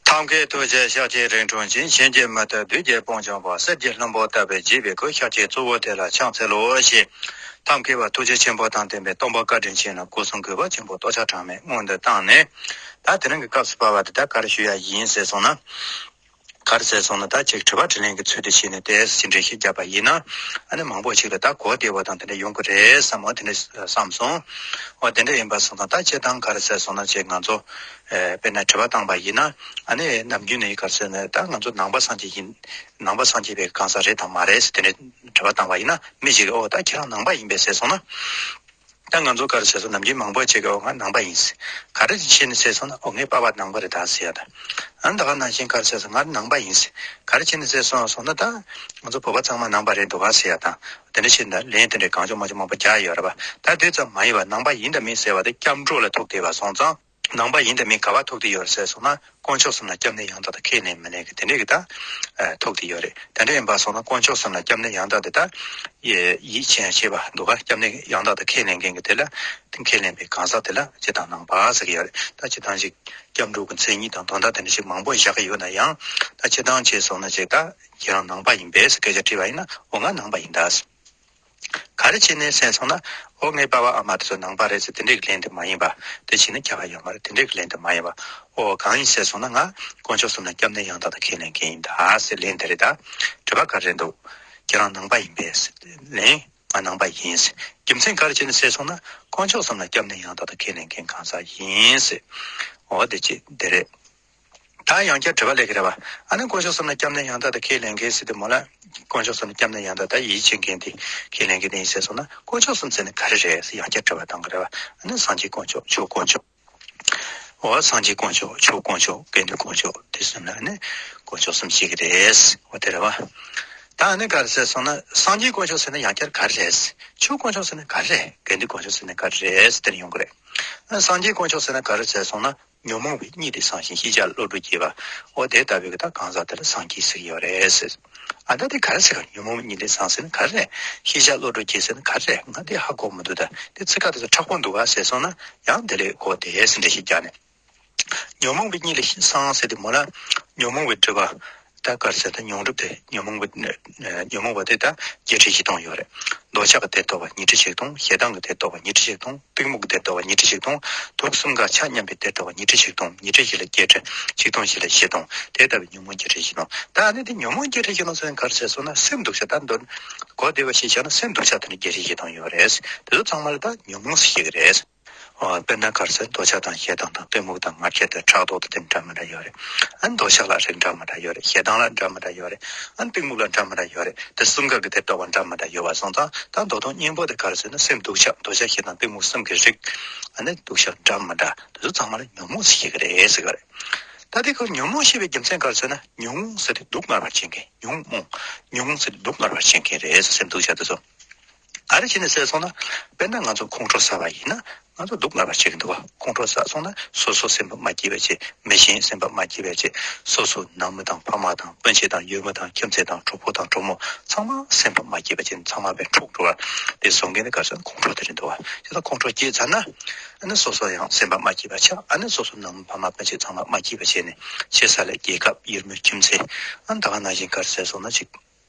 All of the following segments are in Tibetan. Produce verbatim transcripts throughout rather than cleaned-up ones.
ཐབས་མཁས་ཐུགས་རྗེས་ཤཱཀྱའི་རིགས་འཁྲུངས་ཤིང་། གཞན་གྱིས་མི་ཐུབ་བདུད་ཀྱི་དཔུང་འཇོམས་པ། གསེར་གྱི་ལྷུན་པོ་ལྟ་བུའི་འཇིགས་པའི་སྐུ། ཤཱཀྱའི་གཙོ་བོ་དེ་ལ་ཕྱག་འཚལ་ལོ་ཞེས། ཐབས་མཁས་པ་ཐུགས་རྗེ་ཆེན་པོ་དང་ལྡན་པའི་སྟོན་པ་བཀའ་དྲིན་ཆེ་ལ་སྐུ་གསུང་གུས་པ་ཆེན་པོ་རྟོགས་བྱ་གྲངས་མེད་སྔོན་དུ་བཏང་ནས། ད་དེ་རིང་གི་སྐབས་སུ་བབ་པ་དེ་ད་ག་རེ་ཞུ་ཡ་ཡིན་ཟེར་སོང་ན། ག་རེ་ཟེར་སོང་ན། ད་ཅིག་དྲི་བ་དྲིས་ལན་གྱི་ཚུལ་དུ་བྱས་ནས་དེ་ཅི་འདྲ་ཞིག་བརྒྱབ་པ་ཡིན་ན། ཨ་ནི་མང་པོ་ཞིག་ལ་ད་གོ་བདེ་བ་དང་དེ་འདྲ་ཡོང་གི་རེད་བསམ། འོ་དེ་འདྲ་བསམ་སོང་། འོ་དེ་འདྲ་ཡིན་པ་སོང་ཙང་ད་སྤྱིར་བཏང་ག་རེ་ཟེར་སོང་ན། ཅིག་ང་ཚོ་ཨེ་དཔེར་ན་དྲི་བ་བཏང་པ་ཡིན་ན། ཨ་ནི་ནམ་རྒྱུན་ནས་ག་རེ་ཟེར་ན། ད་ང་ཚོ་ནང་པ་སངས་རྒྱས་ཡིན། ནང་པ་སངས་རྒྱས་པའི་གང་ཟག་རེད་དམ་མ་རེད་ཟེར་དེ་འདྲ་དྲི་བ་བཏང་པ་ཡིན་ན། མི་ཞིག་གིས་ཨོ་ད་ཁྱེད་རང་ནང་པ་ཡིན་པས་ཟེར་སོང་ན། ད་ང་ཚོ་ག་རེ་ཟེར་སོང་། ནམ་རྒྱུན་མང་པོ་ཅིག་གིས་ཨོ་ང་ནང་པ་ཡིན་ཟེར། ག་རེ་བྱས་ནས་ཟེར་སོང་ན། ཨོ་ངའི་པ་ཕ་ནང་པ་རེད་ད་ཟེར་ཡ་ད། ཨ་ནི་ད་ག་ནང་བཞིན་ག་རེ་ཟེར་སོང་། ང་ནང་པ་ཡིན་ཟེར། ག་རེ་བྱས་ནས་ཟེར་སོང་སོང་ན། ད་ང་ཚོ་བོད་པ་ཚང་མ་ནང་པ་རེད་འདུག་ག་ཟེར་ཡ་དང་། དེ་འདྲ་བྱས་ན་ལན་དེ་འདྲའི་གང་བྱུང་མང་བྱུང་མང་པོ་རྒྱག་ཡོད་རེད་པ། ད་དེ་ཙམ་མ་ཡིན་པ། ནང་པ་ཡིན་དང་མིན་ཟེར་བ་དེ་སྐྱབས་འགྲོ་ལ་ཐུག་བསྡད་པ་སོང་ཙང་། ནང་པ་ཡིན་དང་མིན་ག་པར་ཐུག་བསྡད་ཡོད་རེད་ཟེར་སོང་ན། དཀོན་མཆོག་གསུམ་ལ་སྐྱབས་གནས་ཡང་དག་ཏུ་ཁས་ལེན་མི་ལེན་གྱི་དེ་འདྲས་ཀྱི་ད་ཨ་ཐུག་བསྡད་ཡོད་རེད། དེ་འདྲ་ཡིན་པ་སོང་ན། དཀོན་མཆོག་གསུམ་ལ་སྐྱབས་གནས་ཡང་དག་ཏུ་ད་ཡིད་ཆེས་བྱེད་པ་འདུག་ག་སྐྱབས་གནས་ཡང་དག་ཏུ་ཁས་ལེན་མཁན་གྱི་དེ་ལ་ཁས་ལེན་པའི་གང་ཟག་དེ་ལ་སྤྱིར་བཏང་ནང་པ་ཟེར་གྱི་ཡོད་རེད། ད་སྤྱིར་བཏང་ཞིག་སྐྱབས་འགྲོ་གི་མཚན་ཉིད་དང་དོན་དག་དེ་འདྲ་ཞིག་མང་པོ་བཞག་གི་ཡོད་ན་ཡང་། ད་སྤྱིར་བཏང་བྱས་སོང་ན་ཅིག་ད་ཁྱེད་རང་ནང་པ་ཡིན་པས་སྐད་ཆ་དྲིས་པ་ཡིན་ན། འོ་ང་ནང་པ་ཡིན་ད་ཟེར། ག་རེ་བྱས་ནས་ཟེར་སོང་ན། ཨོ་ངའི་པ་ཕ་ཨ་མ་དེ་ཚོ་ནང་པ་རེད་ཟེར་དེ་འདྲའི་ལན་དེ་མ་ཡིན་པ། དེ་བྱས་ན་ཁྱད་པར་ཡོད་མ་རེད། དེ་འདྲའི་ལན་དེ་མ་ཡིན་པ། ཨོ་གང་ཡིན་ཟེར་སོང་ན། ང་དཀོན་མཆོག་གསུམ་ལ་སྐྱབས་གནས་ཡང་དག་ཏུ་ཁས་ལེན་མཁན་ཡིན་ད་ཟེར་ལན་དེ་རེད་ད། དྲི་བ་ག་རེ་འདུག་ཁྱེད་རང་ནང་པ་ཡིན་པས་ཟེར་ལན། ང་ནང་པ་ཡིན་ཟེར། རྒྱུ་མཚན་ག་རེ་བྱས་ནས་ཟེར་སོང་ན། དཀོན་མཆོག་གསུམ་ལ་སྐྱབས་གནས་ཡང་དག་ཏུ་ཁས་ལེན་མཁན་གང་ཟག་ཡིན་ཟེར། ཨོ་དེ་ཅི་དེ་རེད། ད་ཡང་བསྐྱར་དྲི་བ་སླེབས་ཀྱི་རེད་པ། ཨ་ནི་དཀོན་མཆོག་གསུམ་ལ་སྐྱབས་གནས་ཡང་དག་ཏུ་ཁས་ལེན་མཁན་ཟེར་དུས་མོ་ལ། དཀོན་མཆོག་གསུམ་ལ་སྐྱབས་གནས་ཡང་དག་ད་ཡིད་ཆེས་མཁན་དེ་ཁས་ལེན་མཁན་དེ་ཡིན་ཟེར་སོང་ན། དཀོན་མཆོག་གསུམ་ཟེར་ནི་ག་རེ་རེད་ཟེར་ཡང་བསྐྱར་དྲི་བ་བཏང་གི་རེད་པ། ཨ་ནི་སངས་རྒྱས་དཀོན་མཆོག་ཆོས་དཀོན་མཆོག་འོ་སངས་རྒྱས་དཀོན་མཆོག་ཆོས་དཀོན་མཆོག་དགེ་འདུན་དཀོན་མཆོག་དེ་གསུམ་ལ་ཨ་ནི་དཀོན་མཆོག་གསུམ་ཞིག་གི་རེད། འོ་དེ་རེད་པ། ད་ཨ་ནི་ག་རེ་ཟེར་སོང་ན། སངས་རྒྱས་དཀོན་མཆོག་ཟེར་ན་ཡང་བསྐྱར་ག་རེ་རེད། ཆོས་དཀོན་མཆོག་ཟེར་ན་ག་རེ་རེད། དགེ་འདུན་དཀོན་མཆོག་ཟེར་ན་ག་རེ་རེད་ཟེར་དེ་ནས་ཡོང་གི་རེད། ཨ་སངས་རྒྱས་དཀོན་མཆོག་ཟེར་ན་ག་རེ་ཟེར་སོང་ན། ཉོན་མོངས་པའི་གཉིད་ལས་སངས་ཤིང་ཤེས་བྱ་བློ་གྲོས་སྐྱེས་པ། འོ་དེ་ལྟ་བུའི་གི་ད་གང་ཟག་དེ་ལ་སངས་རྒྱས་ཟེར་གྱི་ཡོད་རེད་ཟེར། ཨ་ད་དེ་ག་རེ་ཟེར་ག་ཉོན་མོངས་པའི་གཉིད་ལས་སངས་ཟེར་ན་ག་རེ་རེད། ཤེས་བྱ་བློ་གྲོས་སྐྱེས་ཟེར་ན་ག་རེ་རེད། ང་དེ་ཧ་གོ་མི་འདུག་ད་དེ་ཚིག་ཁ་དེ་ཚོ་མཁྲེགས་པོ་འདུག་ག་ཟེར་སོང་ན། ཡང་དེ་ལས་གོ་བདེ་ཟེར་འདྲ་ཞིག་རྒྱག་ནས། ཉོན་མོངས་པའི་གཉིད་ལས་སངས་ཟེར་དུས་མོ་ལ། ཉོན་མོངས་པའི་སྒྲིབ་པ། ད་ག་རེ་ཟེར། ད་ཉོན་སྒྲིབ་དེ། ཉོན་མོངས་པ། ཉོན་མོངས་པ་དེ་ད་བརྒྱད་ཁྲི་བཞི་སྟོང་ཡོད་རེད། འདོད་ཆགས་ཀྱི་དེ་རྟོགས་པ་ཉི་ཁྲི་ཆིག་སྟོང་། ཞེ་སྡང་གི་དེ་རྟོགས་པ་ཉི་ཁྲི་ཆིག་སྟོང་། གཏི་མུག་གི་དེ་རྟོགས་པ་ཉི་ཁྲི་ཆིག་སྟོང་། དུག་གསུམ་ཀ་ཆ་མཉམ་པའི་དེ་རྟོགས་པ་ཉི་ཁྲི་ཆིག་སྟོང་། ཉི་ཁྲི་བཞི་ལ་བརྒྱད་ཁྲི། ཆིག་སྟོང་བཞི་ལ་བཞི་སྟོང་། དེ་ལྟ་བུའི་ཉོན་མོངས་བརྒྱད་ཁྲི་བཞི་སྟོང་། ད་ཨ་ནི་དེ་ཉོན་མོངས་བརྒྱད་ཁྲི་བཞི་སྟོང་ཟེར་ན་ག་རེ་ཟེར་སོང་ན། སེམས་སྡུག་བྱ། ད་འདོད་གོ་བདེ་བ་ཞིག་བྱས་ན་སེམས་སྡུག་བྱ་དེ་ནི་བརྒྱད་ཁྲི་བཞི་སྟོང་ཡོད་རེད། དེ་ཚོ་ཚང་མ་ལ་ད་ཉོན་མོངས་ཟེར་གྱི་རེད། ཨ་དཔེར་ན་ག་རེ་ཟེར། འདོད་ཆགས་དང་ཞེ་སྡང་དང་གཏི་མུག་དང་ང་རྒྱལ་དང་ཕྲག་དོག་དང་དེ་འདྲ་མི་འདྲ་ཡོད་རེད། ཨ་འདོད་ཆགས་ལ་རིགས་འདྲ་མི་འདྲ་ཡོད་རེད། ཞེ་སྡང་ལ་འདྲ་མི་འདྲ་ཡོད་རེད། ཨ་གཏི་མུག་ལ་འདྲ་མི་འདྲ་ཡོད་རེད། དེ་གསུམ་ཀ་གི་དེ་རྟོགས་པ་འདྲ་མི་འདྲ་ཡོད་པ་སོང་ཙང་། ད་མདོ་དོན་སྙིང་པོ་དེ་ག་རེ་ཟེར་ན། སེམས་སྡུག་བྱ། འདོད་ཆགས་ཞེ་སྡང་གཏི་མུག་གསུམ་གྱི་རིགས། ཨ་ནི་སྡུག་བྱ་འདྲ་མི་འདྲ་དེ་ཚོ་ཚང་མ་ལ་ཉོན་མོངས་ཟེར་གྱི་རེད་ཟེར་གི་རེད། ད་དེ་ཁོ་ཉོན་མོངས་ཞེས་པའི་རྒྱུ་མཚན་ག་རེ་ཟེར་ན། ཉོན་མོངས་ཟེར་དེ་སྡུག་བསྔལ་བར་བྱེད་མཁན། ཉོན་མོངས། ཉོན་མོངས་ཟེར་དེ་སྡུག་བསྔལ་བར་བྱེད་མཁན་རེད། སེམས་སྡུག་བྱ་དེ་ཚོ། ག་རེ་བྱས་ནས་ཟེར་སོང་ན། དཔེར་ན་ང་ཚོ་ཁོང་ཁྲོ་ཟ་བ་ཡིན་ན། ང་ཚོ་སྡུག་བསྔལ་བར་བྱེད་ཀྱི་འདུག་བ། ཁོང་ཁྲོ་ཟ་སོང་ན་སོ་སོ་སེམས་པ་མ་སྐྱིད་པ་བྱེད། མི་གཞན་སེམས་པ་མ་སྐྱིད་པ་བྱེད། སོ་སོ་ནང་མི་དང་ཕ་མ་དང་སྤུན་མཆེད་དང་ཡུལ་མི་དང་ཁྱིམ་མཚེས་དང་གྲོགས་པོ་དང་གྲོགས་མོ་ཚང་མ་སེམས་པ་མ་སྐྱིད་པ་བྱེད། ཚང་མ་དཔེ་འཁྲུག་འགྲོ་བ། དེ་བཟོ་མཁན་དེ་ག་རེ་ཟེར་ན་ཁོང་ཁྲོ་དེ་རེད་འདུག་བ། དེ་ལ་ཁོང་ཁྲོ་སྐྱེས་ཚར་ན། ཨ་ནི་སོ་སོ་ཡང་སེམས་པ་མ་སྐྱིད་པ་ཆགས། ཨ་ནི་སོ་སོ་ནང་མི་ཕ་མ་སྤུན་མཆེད་ཚང་མ་མ་སྐྱིད་པ་བྱས་ནས། ཆེ་ས་ལ་རྒྱལ་ཁབ། ཡུལ་མི། ཁྱིམ་མཚེས། ཨ་ནི་ད་ག་ནང་བཞིན་ག་རེ་ཟེར་སོང་ན་ཅིག་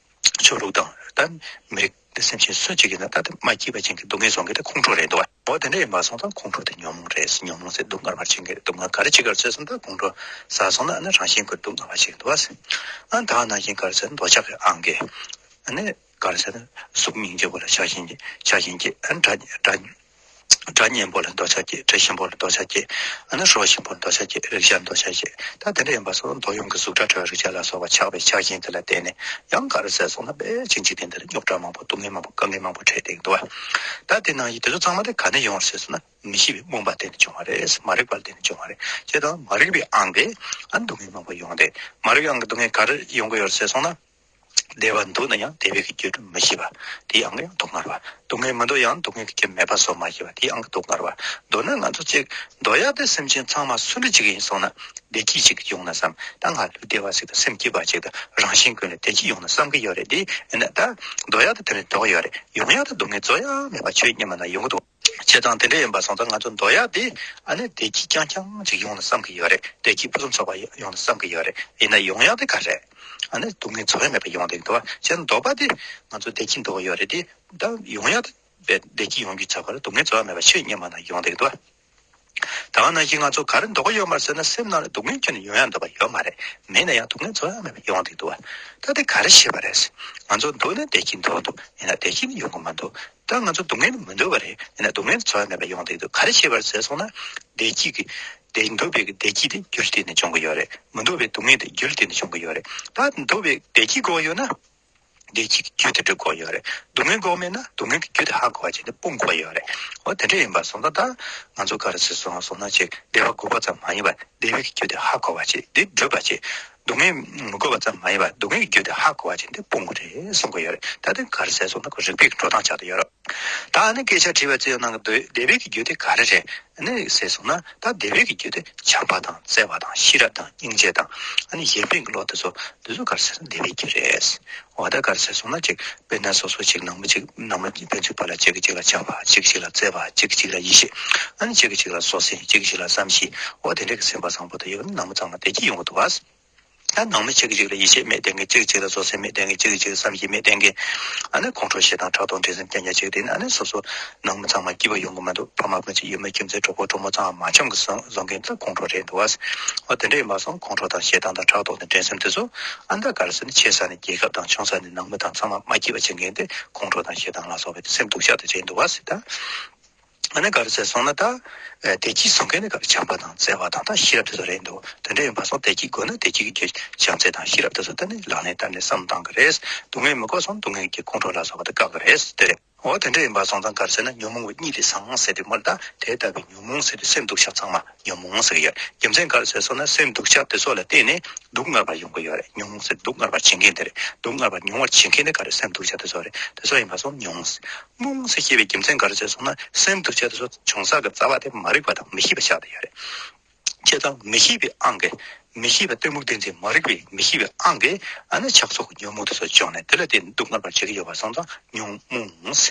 ཆོས་ལུགས་དང་ད་མི་རིགས་དེ་སེམས་ཅན་སུ་གཅིག་ཡིན་ན་ད་དེ་མ་སྐྱིད་པ་ཅན་གྱི་སྡུག་བསྔལ་བཟོ་མཁན་དེ་ཁོང་ཁྲོ་རེད་འདུག་བ། འོ་དེ་འདྲ་ཡིན་པ་སོང་ཙང་ཁོང་ཁྲོ་དེ་ཉོན་མོངས་རེད། ཉོན་མོངས་ཟེར་སྡུག་བསྔལ་བར་བྱེད་མཁན་རེད། སྡུག་བསྔལ་ག་རེ་བྱེད་ག་ཟེར་སོང་ན། ད་ཁོང་ཁྲོ་ཟ་སོང་ན་ཨ་ནི་རང་བཞིན་གྱིས་སྡུག་བསྔལ་བར་བྱེད་འདུག་བ་ཟེར། ཨ་ནི་ད་ག་ནང་བཞིན་ག་རེ་ཟེར་ན་འདོད་ཆགས་ཀྱི་ཨང་ཀི། ཨ་ནི་ག་རེ་ཟེར་ན་གཟུགས་སྙིང་རྗེ་པོ་ལ་ཆགས་ཞེན་སྐྱེ། ཆགས་ཞེན་སྐྱེ། ཨ་ནི་སྒྲ་སྒྲ་སྒྲ་སྙན་པོ་ལ་འདོད་ཆགས་སྐྱེ། དྲི་ཞིམ་པོ་ལ་འདོད་ཆགས་སྐྱེ། ཨ་ནི་རོ་ཞིམ་པོ་ལ་འདོད་ཆགས་སྐྱེ། རེག་བྱ་ལ་འདོད་ཆགས་སྐྱེ། ད་དེ་འདྲ་ཡིན་པ་སོང་ན་འདོད་ཡོན་གྱི་གཟུགས་སྒྲ་དྲི་རོ་རེག་བྱ་ལ་སོགས་པ་ཆགས་པའི་ཆགས་ཞེན་དེ་ལ་བརྟེན་ནས། ཡང་ག་རེ་ཟེར་སོང་ན་དཔེ་ཕྱིན་ཅི་དེ་འདིར་རྙོག་དྲ་མང་པོ། སྡུག་བསྔལ་མང་པོ། དཀའ་ངལ་མང་པོ་འཕྲད་བསྡད་འདུག་བ། ད་དེ་ནང་བཞིན་དེ་ཚོ་ཚང་མ་དེ་ག་ནས་ཡོང་བ་ཟེར་སོང་ན། མི་ཤེས་པའི་རྨོངས་པ་བརྟེན་ནས་བྱུང་བ་རེད། མ་རིག་པ་བརྟེན་ནས་བྱུང་བ་རེད། བྱས་ཙང་མ་རིག་པའི་ཨང་ཀི་ཨ་ནི་སྡུག་བསྔལ་མང་པོ་ཡོང་སྟེ། མ་རིག་པའི་ཨང་ཀི་སྡུག་བསྔལ་ག་རེ་ཡོང་གི་ཡོད་རེད་ཟེར་སོང་ན། བདེ་བ་འདུག་ན་ཡང་བདེ་བའི་གི་རྒྱུ་མི་ཤེས་པ། དེའི་ཨང་ཀི་ཡང་སྡུག་བསྔལ་བ། སྡུག་བསྔལ་མི་འདུག་ཡང་སྡུག་བསྔལ་གྱི་རྒྱུ་མེད་པ་སོགས་མ་ཤེས་པ། དེའི་ཨང་ཀི་སྡུག་བསྔལ་བ། མདོར་ན་ང་ཚོ་གཅིག་འདོད་ཡག་དེ་སེམས་ཅན་ཚང་མ་སུ་འདྲ་གཅིག་ཡིན་སོང་ན་བདེ་སྐྱིད་ཅིག་ཡོང་ན་བསམ། ད་ང་ལུས་བདེ་བ་ཞིག་དང་སེམས་སྐྱིད་པ་ཅིག་དང་རང་བཞིན་ཀུན་ལ་བདེ་སྐྱིད་ཡོང་ན་བསམ་གྱི་ཡོད་རེད། དེ་ཡིན་ན་ད་འདོད་ཡག་དེ་དེ་ནས་ལྡོག་ཡོད་རེད། ཡོང་ཡག་དེ་སྡུག་བསྔལ་རྫོགས་ཡག་མེད་པ་ཆོས་ཉིད་མ་ན་ཡོང་གི་འདུག་བྱས་ཙང་དེ་འདྲ་ཡིན་པ་སོང་ཙང་ང་ཚོ་འདོར་ཡག་དེ་ཨ་ནི་བདེ་སྐྱིད་རྐྱང་རྐྱང་ཅིག་ཡོང་ན་བསམ་གྱི་ཡོད་རེད། བདེ་སྐྱིད་ཕུན་སུམ་ཚོགས་པ་ཡོང་ན་བསམ་གྱི་ཡོད་རེད། ཡིན་ན་ཡོང་ཡག་དེ་ག་རེད། ཨ་ནི་སྡུག་བསྔལ་རྩ་བ་མེད་པ་ཡོང་བསྡད་འདུག་བ། བྱས་ན་འདོད་པ་དེ་ང་ཚོ་བདེ་སྐྱིད་འདོད་ཀྱི་ཡོད་རེད་དེ། ད་ཡོང་ཡག་དེ་བདེ་སྐྱིད་ཡོང་རྒྱུ་ཚ་བ་ལ་སྡུག་བསྔལ་རྩ་བ་མེད་པ་ཆོས་ཉིད་མ་ན་ཡོང་བསྡད་འདུག་བ། ད་ག་ནང་བཞིན་ང་ཚོ་ག་རེ་འདོད་ཀྱི་ཡོད་མ་རེད་ཟེར་ན། སེམས་ནང་ལ་སྡུག་བསྔལ་ཁྱོན་ནས་ཡོང་ཡ་འདོད་པ་ཡོད་མ་རེད། མེད་ན་ཡང་སྡུག་བསྔལ་རྩ་བ་མེད་པ་ཡོང་བསྡད་འདུག་བ། ད་དེ་ག་རེ་བྱས་པ་རེད། ང་ཚོ་འདོད་ན་བདེ་སྐྱིད་འདོད་འདུག་ཡིན་ན་བདེ་སྐྱིད་ནི་ཡོང་གི་མི་འདུག་བ། ད་ང་ཚོ་སྡུག་བསྔལ་ནི་མི་འདོད་པ་རེད། ཡིན་ན་སྡུག་བསྔལ་རྩ་བ་མེད་པ་ཡོང་བསྡད་འདུག་ག་རེ་བྱས་པ་རེད་ཟེར་སོང་ན། བདེ་སྐྱིད་ཀྱི་བདེ་འདོད་པའི་གི་བདེ་སྐྱིད་དེ་རྒྱུ་ལ་བརྟེན་ནས་བྱུང་གི་ཡོད་རེད། མི་འདོད་པའི་སྡུག་བསྔལ་དེ་རྒྱུ་ལ་བརྟེན་ནས་བྱུང་གི་ཡོད་རེད། ད་འདོད་པའི་བདེ་སྐྱིད་དགོས་ཡོད་ན། བདེ་སྐྱིད་ཀྱི་རྒྱུ་དེ་སྒྲུབ་དགོས་ཡོད་རེད། སྡུག་བསྔལ་དགོས་མེད་ན་སྡུག་བསྔལ་གྱི་རྒྱུ་དེ་ཧ་གོ་བ་བྱས་ནས་སྤོང་དགོས་ཡོད་རེད། འོ་དེ་འདྲ་ཡིན་པ་སོང་ཙང་ད་ང་ཚོ་ག་རེ་ཟེར་སོང་སོང་ན་ཅིག་བདེ་བ་དགོས་པ་ཙམ་མ་ཡིན་པར་བདེ་བའི་རྒྱུ་དེ་ཧ་གོ་བ་བྱས་དེ་སྒྲུབ་པ་བྱས། སྡུག་བསྔལ་མི་དགོས་པ་ཙམ་མ་ཡིན་པར་སྡུག་བསྔལ་གྱི་རྒྱུ་དེ་ཧ་གོ་བ་བྱས་ཏེ་སྤོང་དགོས་རེད་གསུང་གི་ཡོད་རེད། ད་དེ་ག་རེ་ཟེར་སོང་ན་ཁོ་རིགས་པའི་འགྲོ་སྟངས་ཆགས་བསྡད་ཡོད་རེད། ད་ཨ་ནི་སྐད་ཆ་དྲིས་པ་ཙི་ཡང་ནང་གི་བདེ་བའི་གི་རྒྱུ་དེ་ག་རེ་རེད། ཨ་ནི་ཟེར་སོང་ན་ད་བདེ་བའི་གི་རྒྱུ་དེ་བྱམས་པ་དང་བརྩེ་བ་དང་ཤེས་རབ་དང་སྙིང་རྗེ་དང་ཨ་ནི་གཞན་ཕན་གྱི་བློ་དེ་ཚོ་འདི་ཚོ་ག་རེ་ཟེར་ན་བདེ་བའི་རྒྱུ་རེད། འོ་ད་ག་རེ་ཟེར་སོང་ན་ཅིག་དཔེར་ན་སོ་སོ་ཅིག་ནང་མི་ཅིག་ནང་མི་ཕན་ཚུན་བར་ལ་གཅིག་གིས་གཅིག་ལ་བྱམས་པ། གཅིག་གིས་གཅིག་ལ་བརྩེ་བ། གཅིག་གིས་གཅིག་ལ་ཡིད་ཆེས། ཨ་ནི་གཅིག་གིས་གཅིག་ལ་བཟོད་བསྲན། གཅིག་གིས་གཅིག་ལ་བསམ་ཤེས། འོ་དེ་འདྲ་གི་སེམས་པ་བཟང་པོ་དེ་ཡོད་ན་ནང་མི་ཚང་མ་བདེ་སྐྱིད་ཡོང་གི་འདུག་བ། ད་ནང་མི་གཅིག་གིས་གཅིག་ལ་ཡིད་ཆེས་མེད་མཁན་གྱི། གཅིག་གིས་གཅིག་ལ་བཟོད་བསྲན་མེད་མཁན་གྱི། གཅིག་གིས་གཅིག་ལ་བསམ་ཤེས་མེད་མཁན་གྱི། ཨ་ནི་ཁོང་ཁྲོ་ཞེ་སྡང་ཕྲག་དོག་འགྲན་སེམས་རྐྱང་རྐྱང་བྱེད་དེ་ནི་ཨ་ནི་སོ་སོ་ནང་མི་ཚང་མ་སྐྱིད་པོ་ཡོང་གི་མི་འདུག་ཕ་མ་སྤུན་མཆེད་ཡུལ་མི་ཁྱིམ་མཚེས་གྲོགས་པོ་གྲོགས་མོ་ཚང་མ་མ་འཆམ་གི་བཟོ་མཁན་དེ་ཁོང་ཁྲོ་རེད་འདུག་བ། འོ་དེ་འདྲ་ཡིན་པ་སོང་ཁོང་ཁྲོ་དང་ཞེ་སྡང་དང་ཕྲག་དོག་དང་འགྲན་སེམས་དེ་ཚོ་ཨ་ནི་ད་ག་རེ་ཟེར་ན་ཆེ་ས་ནས་རྒྱལ་ཁབ་དང་ཆུང་ས་ནས་ནང་མི་དང་ཚང་མ་མ་སྐྱིད་པ་བྱེད་མཁན་དེ་ཁོང་ཁྲོ་དང་ཞེ་སྡང་ལ་སོགས་པའི་སེམས་སྡུག་ཅག་དེ་རེད་འདུག་བ་ཟེར་ད། ཨ་ནི་ག་རེ་ཟེར་སོང་ན་ད། ཨེ་བདེ་སྐྱིད་བཟོ་མཁན་ནི་ག་རེ་བྱམས་པ་དང་བརྩེ་བ་དང་ད་ཤེས་རབ་དེ་ཚོ་རེད་འདུག་དེ་འདྲ་ཡིན་པ་སོང་བདེ་སྐྱིད་དགོས་ན་བདེ་སྐྱིད་ཀྱི་རྒྱུ་བྱམས་བརྩེ་དང་ཤེས་རབ་དེ་ཚོ་ད་ནི་ལག་ལེན་བསྟར་ནས་བསམ་བློ་བཏང་གི་རེད། སྡུག་བསྔལ་མི་དགོས་སོང་སྡུག་བསྔལ་གྱི་ཁོང་ཁྲོ་ལ་སོགས་པ་དེ་བཀག་གི་རེད་དེ་རེད། འོ་དེ་འདྲ་ཡིན་པ་སོང་ཙང་ག་རེ་ཟེར་ན་ཉོན་མོངས་པའི་གཉིད་ལས་སངས་ཟེར་དུས་མོ་ད་དེ་ལྟ་བུའི་ཉོན་མོངས་ཟེར་དུས་སེམས་སྡུག་ཅག་ཚང་མ་ཉོན་མོངས་ཟེར་གྱི་ཡོད། རྒྱུ་མཚན་ག་རེ་ཟེར་སོང་ན་སེམས་སྡུག་ཅག་དེ་ཚོ་ལ་བརྟེན་ནས་སྡུག་བསྔལ་བར་ཡོང་གི་ཡོད་རེད། ཉོན་མོངས་ཟེར་སྡུག་བསྔལ་བར་བྱེད་མཁན་དེ་རེད། སྡུག་བསྔལ་བར་མྱོང་བར་བྱེད་མཁན་དེ་ག་རེ་སེམས་སྡུག་ཅག་དེ་ཚོ་རེད། དེ་ཚོ་ཡིན་པ་སོང་ཉོན་མོངས། རྨོངས་ཟེར་བཤད་པའི་རྒྱུ་མཚན་ག་རེ་ཟེར་སོང་ན་སེམས་སྡུག་ཅག་དེ་ཚོ་བྱུང་ས་གི་རྩ་བ་དེ་མ་རིག་པ་དང་མི་ཤེས་པ་ཆགས་བསྡད་ཡོད་རེད། བྱས་ཙང་མི་ཤེས་པའི་དབང་གིས། མི་ཤེས་པ་གཏི་མུག་བདེན་འཛིན་མ་རིག་པའི་མི་ཤེས་པའི་དབང་གིས་ཨ་ནི་ཆགས་སོགས་ཀྱི་ཉོན་མོངས་དེ་ཚོ་བྱུང་ནས་དེ་ལ་བརྟེན་ནས་སྡུག་བསྔལ་བར་བྱེད་ཀྱི་ཡོད་པ་སོང་ཙང་ཉོན་མོངས།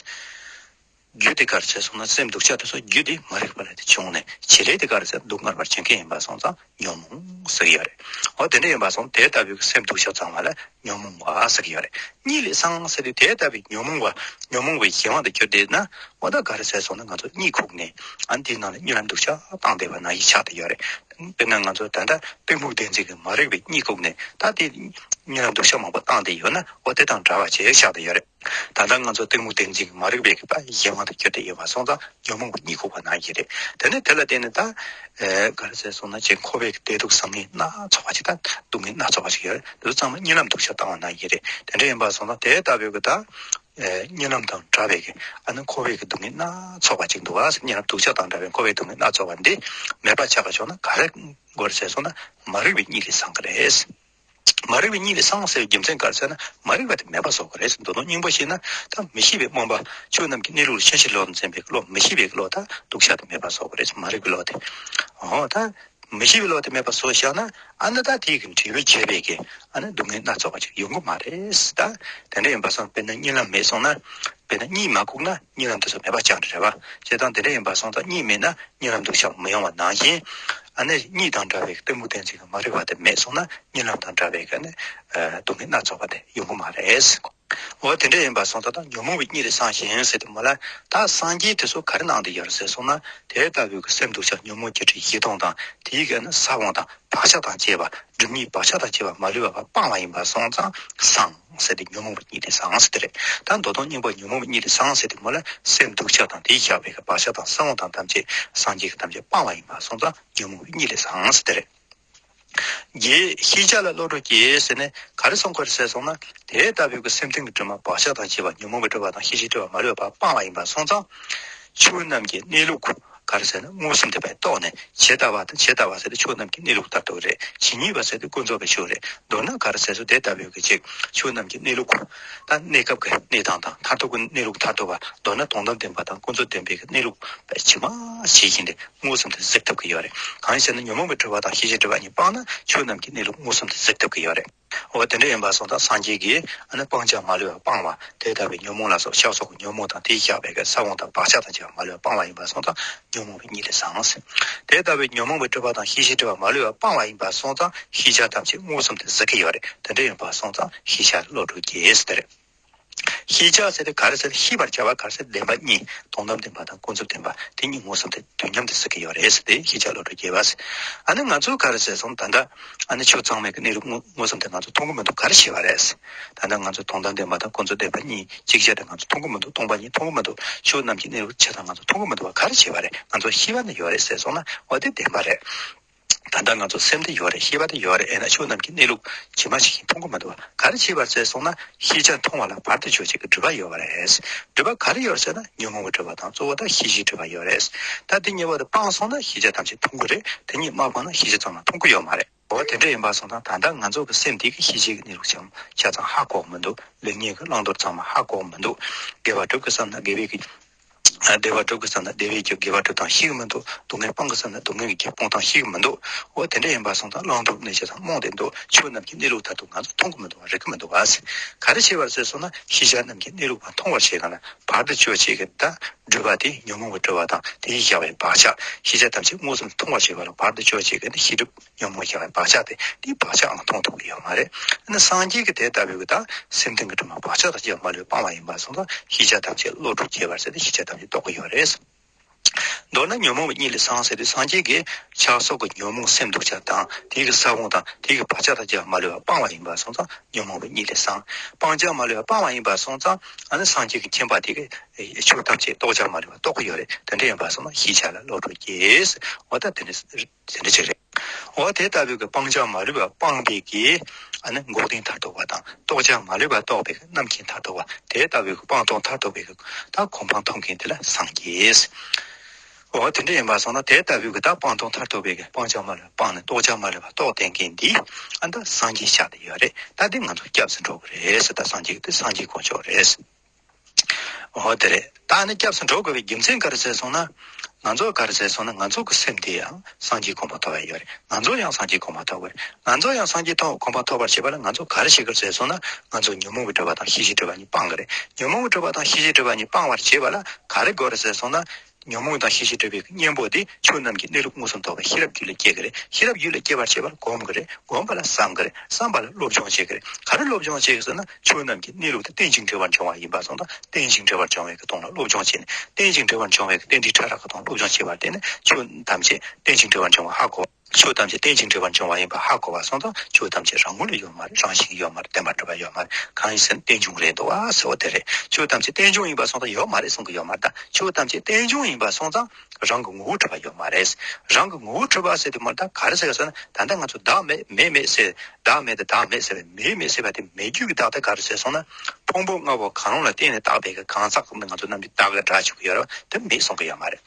རྒྱུ་དེ་ག་རེ་བྱས་སོང་ན་སེམས་སྡུག་ཅག་དེ་ཚོ་རྒྱུ་དེ་མ་རིག་པ་ལ་དེ་བྱུང་ནས་བྱེད་ལས་དེ་ག་རེ་ཟེར་སྡུག་བསྔལ་བར་བྱེད་མཁན་ཡིན་པ་སོང་ཙང་ཉོན་མོངས་ཟེར་གྱི་ཡོད་རེད། འོ་དེ་འདྲ་ཡིན་པ་སོང་དེ་ལྟ་བུའི་སེམས་སྡུག་ཅག་ཚང་མ་ལ་ཉོན་མོངས་པ་ཟེར་གྱི་ཡོད་རེད། གཉིད་ལས་སངས་ཟེར་དུས་དེ་ལྟ་བུའི་ཉོན་མོངས་པ་ཉོན་མོངས་པའི་གཞན་དབང་དུ་གྱུར་བསྡད་ན་འོ་ད་ག་རེ་ཟེར་སོང་ན་ང་ཚོ་གཉིད་ཁུག་ནས་ཨ་འདིའི་ནང་ལ་གཉིད་ལམ་སྡུག་ཅག་བཏང་བསྡད་པ་ནང་བཞིན་ཆགས་བསྡད་ཡོད་རེད། དཔེར་ན་ང་ཚོ་ད་ལྟ་གཏི་མུག་བདེན་འཛིན་གྱི་མ་རིག་པའི་གཉིད་ཁུག་ནས་ད་དེ་གཉིད་ལམ་སྡུག་ཅག་མང་པོ་བཏང་བསྡད་ཡོད་ན་འོ་དེ་དང་འདྲ་བ་ཅིག་ཆགས་བསྡད་ཡོད་རེད། ད་ལྟ་ང་ཚོ་གཏི་མུག་བདེན་འཛིན་གྱི་མ་རིག་པའི་གི་ད་གཞན་དབང་དུ་གྱུར་ཏེ་ཡོད་པ་སོང་ཙང་ཉོན་མོངས་པའི་གཉིད་ཁུག་པ་ནང་བཞིན་རེད། དེ་ནས་དེ་ལ་བརྟེན་ནས་ད། ཨེ་ག་རེ་ཟེར་སོང་ན་ཅིག་འཁོར་བའི་གི་བདེ་སྡུག་བཟང་ངན་སྣ་ཚོགས་པ་ཅིག་དང་སྡུག་བསྔལ་སྣ་ཚོགས་པ་ཅིག་ཡོད་རེད། དེ་ཚོ་ཚང་མ་གཉིད་ལམ་སྡུག་ཅག་བཏང་བ་ནང་བཞིན་རེད། དེ་འདྲ་ཡིན་པ་སོང་ཙང་དེ་ལྟ་བུའི་གི་ད། ཨེ་གཉིད་ལམ་དང་འདྲ་བའི་གི་ཨ་ནི་འཁོར་བའི་གི་སྡུག་བསྔལ་སྣ་ཚོགས་པ་ཅིག་འདུག་ཨ། གཉིད་ལམ་སྡུག་ཅག་དང་འདྲ་བའི་འཁོར་བའི་སྡུག་བསྔལ་སྣ་ཚོགས་པ་འདི་མེད་པ་ཆགས་པ་བྱུང་ན་ག་རེ་དགོས་རེད་ཟེར་སོང་ན་མ་རིག་པའི་གཉིད་ལས་སངས་ཀྱི་རེད། མ་རིག་པའི་གཉིད་ལས་སངས་ཟེར་བའི་རྒྱུ་མཚན་ག་རེ་ཟེར་ན་མ་རིག་པ་དེ་མེད་པ་བཟོ་དགོས་རེད། མདོ་དོན་སྙིང་པོ་བཤད་ན་ད་མི་ཤེས་པའི་རྨོངས་པ་ཆོས་རྣམས་ཀྱི་གནས་ལུགས་ལ་ཤེས་བཞིན་ལོག་ཏུ་འཛིན་པའི་བློ་མི་ཤེས་པའི་བློ་ད་སྡུག་ཅག་དེ་མེད་པ་བཟོ་དགོས་རེད། མ་རིག་པའི་བློ་དེ། འོ་ད་མི་ཤེས་པའི་བློ་དེ་མེད་པ་བཟོ་བཞག་ན་ཨ་ནི་ད་དེའི་གི་འབྲས་བུ་བྱས་པའི་གི་ཨ་ནི་སྡུག་བསྔལ་སྣ་ཚོགས་པ་ཅིག་ཡོང་གི་མ་རེད། ད་དེ་འདྲ་ཡིན་པ་སོང་དཔེར་ན་གཉིད་ལམ་མེད་སོང་ན་དཔེར་ན་གཉིད་མ་ཁུག་ན་གཉིད་ལམ་དེ་ཚོ་མེད་པ་ཆགས་འགྲོ་རེད་བ། བྱས་ཙང་དེ་འདྲ་ཡིན་པ་སོང་ཙང་གཉིད་མེད་ན་གཉིད་ལམ་སྡུག་ཅག་མི་ཡོང་བ་ནང་བཞིན། ཨ་ནི་གཉིད་དང་འདྲ་བའི་གཏི་མུག་བདེན་འཛིན་གྱི་མ་རིག་པ་དེ་མེད་སོང་ན་གཉིད་ལམ་དང་འདྲ་བའི་ག་ནི་སྡུག་བསྔལ་སྣ་ཚོགས་པ་དེ་ཡོང་གི་མ་རེད། འོ་དེ་འདྲ་ཡིན་པ་སོང་ཙང་ད་ཉོན་མོངས་པའི་གཉིད་ལས་སངས་ཤིང་ཟེར་དུས་མོ་ལ་ད་སངས་རྒྱས་དེ་ཚོ་ག་རེ་གནང་བསྡད་ཡོད་རེད་ཟེར་སོང་ན་དེ་ལྟ་བུའི་གི་སེམས་སྡུག་ཅག་ཉོན་མོངས་བརྒྱད་ཁྲི་བཞི་སྟོང་དང་དེའི་ག་ནི་ས་བོན་དང་བག་ཆགས་དང་བཅས་པ་སྒྲིབ་གཉིས་བག་ཆགས་དང་བཅས་པ་མ་ལུས་པ་སྤངས་པ་ཡིན་པ་སོང་ཙང་སངས་ཟེར་ཏེ་ཉོན་མོངས་པའི་གཉིད་ལས་སངས་ཟེར་དེ་རེད། ད་མདོ་དོན་སྙིང་པོ་ཉོན་མོངས་པའི་གཉིད་ལས་སངས་ཟེར་དུས་མོ་ལ་སེམས་སྡུག་ཅག་དང་དེའི་ཤར་བའི་གི་བག་ཆགས་དང་ས་བོན་དང་ཐམས་ཅད་སངས་རྒྱས་ཀྱིས་ཐམས་ཅད་སྤངས་པ་ཡིན་པ་སོང་ཙང་ཉོན་མོངས་པའི་གཉིད་ལས་སངས་ཟེར་དེ་རེད། རྒྱལ་ཤེས་བྱ་ལ་བློ་གྲོས་སྐྱེས་ཟེར་ནས་ག་རེ་གསུང་གི་རེད་ཟེར་སོང་ན་དེ་ལྟ་བུའི་གི་སེམས་གཏིང་གི་དྲི་མ་བག་ཆགས་དང་བཅས་པ་ཉོན་མོངས་པའི་སྒྲིབ་པ་དང་ཤེས་བྱའི་སྒྲིབ་པ་མ་ལུས་པ་སྤངས་པ་ཡིན་པ་སོང་ཙང་ཆོས་རྣམས་ཀྱི་གནས་ལུགས་ ག་རེ་ཟེར་ན་མངོན་སུམ་དུ་བས་རྟོགས་ནས་ཇི་ལྟ་བ་དང་ཇི་ལྟ་བ་ཟེར་ཏེ་ཆོས་རྣམས་ཀྱི་གནས་ལུགས་ལྟར་དུ་རེད། ཇི་སྙེད་པ་ཟེར་ཏེ་ཀུན་རྫོབ་པའི་ཆོས་རེད། མདོར་ན་ག་རེ་ཟེར་སོ་དེ་ལྟ་བུའི་གི་ཅིག་ཆོས་རྣམས་ཀྱི་གནས་ལུགས་ད་གནས་སྐབས་ཀྱི་གནས་སྟངས་དང་མཐར་ཐུག་གི་གནས་ལུགས་མཐར་ཐུག་པ་མདོར་ན་དོན་དམ་བདེན་པ་དང་ཀུན་རྫོབ་བདེན་པའི་གི་གནས་ལུགས་ཇི་མ་ཇི་བཞིན་དེ་མངོན་སུམ་དུ་གཟིགས་ཐུབ་ཀྱི་ཡོད་རེད། གང་ཡིན་ཟེར་ན་ཉོན་མོངས་པའི་སྒྲིབ་པ་དང་ཤེས་བྱའི་སྒྲིབ་པ་གཉིས་སྤངས་ན་ཆོས་རྣམས་ཀྱི་གནས་ལུགས་མངོན་སུམ་དུ་གཟིགས་ཐུབ་ཀྱི་ཡོད་རེད། འོ་དེ་འདྲ་ཡིན་པ་སོང་ཙང་སངས་རྒྱས་ཀྱིས་ཨ་ནི་སྤང་བྱ་མ་ལུས་པ་སྤངས་པ་དེ་ལྟ་བུའི་ཉོན་མོངས་ལ་སོགས་ཆགས་སོགས་ཀྱི་ཉོན་མོངས་དང་དེའི་བཞག་པའི་གི་ས་བོན་དང་བག་ཆགས་དང་བཅས་པ་མ་ལུས་པ་སྤངས་པ་ཡིན་པ་སོང་ཙང་ཉོན་མོངས་པའི་གཉིད་ལས་སངས། དེ་ལྟ་བུའི་ཉོན་མོངས་པའི་སྒྲིབ་པ་དང་ཤེས་བྱའི་སྒྲིབ་པ་མ་ལུས་པ་སྤངས་པ་ཡིན་པ་སོང་ཙང་ཤེས་བྱ་ཐམས་ཅད་མངོན་སུམ་དུ་གཟིགས་ཀྱི་ཡོད་རེད། དེ་འདྲ་ཡིན་པ་སོང་ཙང་ཤེས་བྱ་བློ་གྲོས་སྐྱེས་ཟེར་དེ་རེད། ཤེས་བྱ་ཟེར་དེ་ག་རེ་ཟེར་ཤེས་པར་བྱ་བ་ག་རེ་ཟེར་བདེན་པ་གཉིས་དོན་དམ་བདེན་པ་དང་ཀུན་རྫོབ་བདེན་པ་དེ་གཉིས་མངོན་སུམ་དུ་དུས་མཉམ་དུ་གཟིགས་ཀྱི་ཡོད་རེད་ཟེར་ཏེ་ཤེས་བྱ་བློ་གྲོས་སྐྱེས་པ། ཨ་ནི་ང་ཚོ་ག་རེ་ཟེར་སོང་ད་ལྟ་ཨ་ནི་ཆོས་ཚང་མའི་གི་གནས་ལུགས་མངོན་མངོན་སུམ་དུ་ང་ཚོ་མཐོང་གི་མི་འདུག་ག་རེ་བྱས་པ་རེད། ད་ལྟ་ང་ཚོ་དོན་དམ་བདེན་པ་དང་ཀུན་རྫོབ་བདེན་པ་གཉིས་ཅིག་ཅར་དུ་ང་ཚོ་མཐོང་གི་མི་འདུག་སྟོང་པ་ཉིད་མཐོང་གི་མི་འདུག་ཆོས་རྣམས་ཀྱི་གནས་ལུགས་ཆ་ཚང་ང་ཚོ་མཐོང་གི་མི་འདུག་བ། ག་རེ་བྱས་པ་རེད། ང་ཚོ་ཤེས་པ་ནི་ཡོད་རེད་ཟེར་སོང་ན་འོ་དེ་བདེན་པ་རེད། ད་ལྟ་ང་ཚོ་སེམས་དེ་ཡོད་རེད། ཤེས་པ་དེ་ཡོད་རེད། ཨེ་ན་ཆོས་རྣམས་ཀྱི་གནས་ལུགས་ཇི་མ་ཞིག་ཡིན་མཐོང་གི་མི་འདུག་བ། ག་རེ་བྱས་པ་རེད་ཟེར་སོང་ན་ཤེས་བྱ་མཐོང་བ་ལ་བར་དུ་གཅོད་བྱེད་ཀྱི་སྒྲིབ་པ་ཡོད་པ་རེད། སྒྲིབ་པ་ག་རེ་ཡོད་རེད་ཟེར་ན་ཉོན་མོངས་པའི་སྒྲིབ་པ་དང་གཙོ་བོ་དང་ཤེས་བྱའི་སྒྲིབ་པ་ཡོད་རེད། ད་དེ་ཉེ་བར་དུ་སྤངས་སོང་ན་ཤེས་བྱ་ཐམས་ཅད་མཐོང་གི་རེད། དེ་གཉིས་མ་སྤངས་ན་ཤེས་བྱ་ཚང་མ་མཐོང་གི་ཡོད་མ་རེད། འོ་དེ་འདྲ་ཡིན་པ་སོང་ཙང་ད་ལྟ་ང་ཚོ་གི་སེམས་དེ་གི་ཤེས་བྱའི་གི་གནས་ལུགས་ཆ་ཆ་ཚང་ཧ་གོ་གི་མི་འདུག་ལེགས་ཉེས་ཀྱི་བླང་དོར་ཚང་མ་ཧ་གོ་གི་མི་འདུག་དགེ་བ་སྒྲུབ་དགོས་བསམ་ན་དགེ་བའི་གི་བདེ་བ་སྒྲུབ་དགོས་བསམ་ན་བདེ་བའི་གི་དགེ་བ་སྒྲུབ་སྟངས་ཤེས་གི་མི་འདུག་སྡུག་བསྔལ་སྤང་དགོས་བསམ་ན་སྡུག་བསྔལ་གྱི་སྤོང་སྟངས་ཤེས་གི་མི་འདུག་འོ་དེ་འདྲ་ཡིན་པ་སོང་ཙང་བླང་དོར་གནས་ཆ་ཚང་རྨོངས་ཏེ་འདུག་ཆོས་རྣམས་ཀྱི་གནས་ལུགས་མཐར་ཐུག་ང་ཚོ་མཐོང་གི་མི་འདུག་བ། རིག་གི་མི་འདུག་བ། ག་རེ་བྱས་པ་རེད་ཟེར་སོང་ན་ཤེས་བྱ་རྣམས་ཀྱི་གནས་ལུགས་མཐོང་བར་བྱེད་ག་ན་བར་དུ་གཅོད་བྱེད་ཀྱི་ད་སྒྲིབ་པ་དེ་ཉོན་མོངས་པའི་སྒྲིབ་པ་དང་དེའི་བཞག་པའི་བག་ཆགས། ཤེས་བྱ་ཐམས་ཅད་མངོན་སུམ་མཐོང་བར་བྱེད་པ་ལ་བར་དུ་གཅོད་བྱེད་ཀྱི་ནི་ཤེས་སྒྲིབ་ཉོན་མོངས་བཞག་པའི་བག་ཆགས་ཏེ་དེའི་བག་ཆགས་ལ་མཐོང་ཐུབ་ཀྱི་ཡོད་མ་རེད། ཨ་ནི་སངས་རྒྱས་ཀྱི་དེ་ལྟ་བུའི་གི་ད་སེམས་ལྡན་གྱི་དྲི་མ་བག་ཆགས་དང་བཅས་པ་མ་ལུས་སྤངས་པ་ཡིན་པ་སོང་ཙང་ཤེས་བྱ་ཐམས་ཅད་བློ་གྲོས་སྐྱེས་པར་ཟེར་ཏེ་ཤེས་བྱ་ཐམས་ཅད་རྟོགས་ཀྱི་ཡོད་རེད། མདོར་ན་ཉོན་མོངས་པའི་གཉིད་ལས་སངས་ཟེར་ཏེ་སངས་རྒྱས་ཀྱིས་ཆགས་སོགས་ཀྱི་ཉོན་མོངས་སེམས་སྡུག་ཅག་དང་དེའི་གི་ས་བོན་དང་དེའི་གི་བག་ཆགས་དང་བཅས་པ་མ་ལུས་པ་སྤངས་པ་ཡིན་པ་སོང་ཙང་ཉོན་མོངས་པའི་གཉིད་ལས་སངས། སྤང་བྱ་མ་ལུས་པ་སྤངས་པ་ཡིན་པ་སོང་ཙང་ཨ་ནི་སངས་རྒྱས་ཀྱི་མཁྱེན་པ་དེ་གི་ཆོས་ཐམས་ཅད་རྟོགས་བྱ་མ་ལུས་པ་རྟོགས་ཀྱི་ཡོད་རེད། དེ་འདྲ་ཡིན་པ་སོང་ན་ཤེས་བྱ་ལ་བློ་གྲོས་སྐྱེས། འོ་ད་དེ་འདྲ་དེ་འདྲ་ཅིག་རེད། འོ་དེ་ལྟ་བུའི་གི་སྤང་བྱ་མ་ལུས་པ་སྤངས་པའི་གི་ཨ་ནི་འགོག་བདེན་མཐར་ཐུག་པ་དང་རྟོགས་བྱ་མ་ལུས་པ་རྟོགས་པའི་གི་རྣམ་མཁྱེན་མཐར་ཐུག་པ་དེ་ལྟ་བུའི་གི་སྤངས་རྟོགས་མཐར་ཐུག་པའི་གི་ད་གོ་འཕང་ཐོབ་མཁན་དེ་ལ་སངས་རྒྱས། འོ་དེ་འདྲ་ཡིན་པ་སོང་ན་དེ་ལྟ་བུའི་གི་ད་སྤངས་རྟོགས་མཐར་ཐུག་པའི་གི་སྤང་བྱ་མ་ལུས་པ་སྤངས་ནས་རྟོགས་བྱ་མ་ལུས་པ་རྟོགས་བསྡད་མཁན་འདི་ཨ་ད་སངས་རྒྱས་ཆགས་བསྡད་ཡོད་རེད། ད་དེ་ང་ཚོ་སྐྱབས་སུ་འགྲོ་གི་རེད་ཟེར། ད་སངས་རྒྱས་ཀྱི་དེ་སངས་རྒྱས་དཀོན་མཆོག་རེད། འོ་དེ་རེད། ད་ནི་སྐྱབས་སུ་འགྲོ་དགོས་པའི་རྒྱུ་མཚན་ག་རེ་ཟེར་སོང་ན། ང་ཚོ་ག་རེ་ཟེར་སོང་ན་ང་ཚོ་གི་སེམས་དེ་ཡང་སངས་རྒྱས་གོ་འཕང་ཐོབ་པ་ཡོད་རེད། ང་ཚོ་ཡང་སངས་རྒྱས་གོ་འཕང་ཐོབ་དགོས་རེད། ང་ཚོ་ཡང་སངས་རྒྱས་ཐོབ་གོ་འཕང་ཐོབ་པར་བྱེད་པ་ལ་ང་ཚོ་ག་རེ་བྱེད་དགོས་ཟེར་སོང་ན་ང་ཚོ་ཉོན་མོངས་པའི་སྒྲིབ་པ་དང་ཤེས་བྱའི་སྒྲིབ་པ་གཉིས་སྤང་གི་རེད། ཉོན་མོངས་པའི་སྒྲིབ་པ་དང་ཤེས་བྱའི་སྒྲིབ་པ་གཉིས་སྤང་བར་བྱེད་པ་ལ་ག་རེ་དགོས་རེད་ཟེར་སོང་ན། ཉོན་མོངས་དང་ཤེས་བྱའི་སྒྲིབ་པའི་གཉེན་པོ་དེ་ཆོས་རྣམས་ཀྱི་གནས་ལུགས་མངོན་སུམ་རྟོགས་པའི་ཤེས་རབ་རྒྱུད་ལ་སྐྱེ་གི་རེད། ཤེས་རབ་རྒྱུད་ལ་སྐྱེ་བར་བྱེད་པར་སྒོམ་གི་རེད། སྒོམ་པ་ལ་བསམ་གི་རེད། བསམ་པ་ལ་སློབ་སྦྱོང་བྱེད་གི་རེད། ག་རེ་སློབ་སྦྱོང་བྱེད་གི་ཟེར་ན་ཆོས་རྣམས་ཀྱི་གནས་ལུགས་དེ་རྟེན་ཅིང་འབྲེལ་བར་འབྱུང་བ་ཡིན་པ་སོང་ཙང་རྟེན་ཅིང་འབྲེལ་བར་འབྱུང་བའི་གི་དོན་ལ་སློབ་སྦྱོང་བྱས་ནས་རྟེན་ཅིང་འབྲེལ་བར་འབྱུང་བའི་གི་རྟེན་འབྲེལ་ཕྲ་རགས་ཀྱི་དོན་སློབ་སྦྱོང་བྱས་པར་བརྟེན་ནས་ཆོས་ཐམས་ཅད་རྟེན་ཅིང་འབྲེལ་བར་འབྱུང་བ་ཧ་གོ་བ། ཆོས་ཐམས་ཅད་རྟེན་ཅིང་འབྲེལ་བར་འབྱུང་བ་ཡིན་པ་ཧ་གོ་བ་སོང་ཙང་ཆོས་ཐམས་ཅད་རང་ངོས་ལ་ཡོད་མ་རེད། རང་བཞིན་གྱིས་ཡོད་མ་རེད། བདེན་པར་གྲུབ་པ་ཡོད་མ་རེད། གང་ཡིན་ཟེར་ན་རྟེན་འབྱུང་རེད་འདུག་བ་ཟེར་བ་དེ་རེད། ཆོས་ཐམས་ཅད་རྟེན་འབྱུང་ཡིན་པ་སོང་ཙང་ཡོད་མ་རེད་གསུང་གི་ཡོད་མ་རེད། ད་ཆོས་ཐམས་ཅད་རྟེན་འབྱུང་ཡིན་པ་སོང་ཙང་རང་གི་ངོ་བོ་གྲུབ་པ་ཡོད་མ་རེད། རང་གི་ངོ་བོ་གྲུབ་པ་ཟེར་དུས་མ་ད་ག་རེ་ཟེར་ག་ཟེར་ན་ད་ལྟ་ང་ཚོ་བདག་མེད་མེད་མེད་ཟེར། བདག་མེད་དེ་བདག་མེད་ཟེར་བའི་མེད་མེད་ཟེར་བ་དེ་མེད་རྒྱུ་གི་བདག་དེ་ག་རེ་ཟེར་སོང་ན། ཕུང་པོ་ལྔ་པོ་གང་རུང་ལ་བརྟེན་ནས་བཏགས་པའི་གི་གང་ཟག་ང་ཚོ་རྣམས་ཀྱི་བདག་གི་སྒྲ་ཞུ་གི་ཡོད་རེད་བ་དེ་མེད་གསུང་གི་ཡོད་མ་རེད།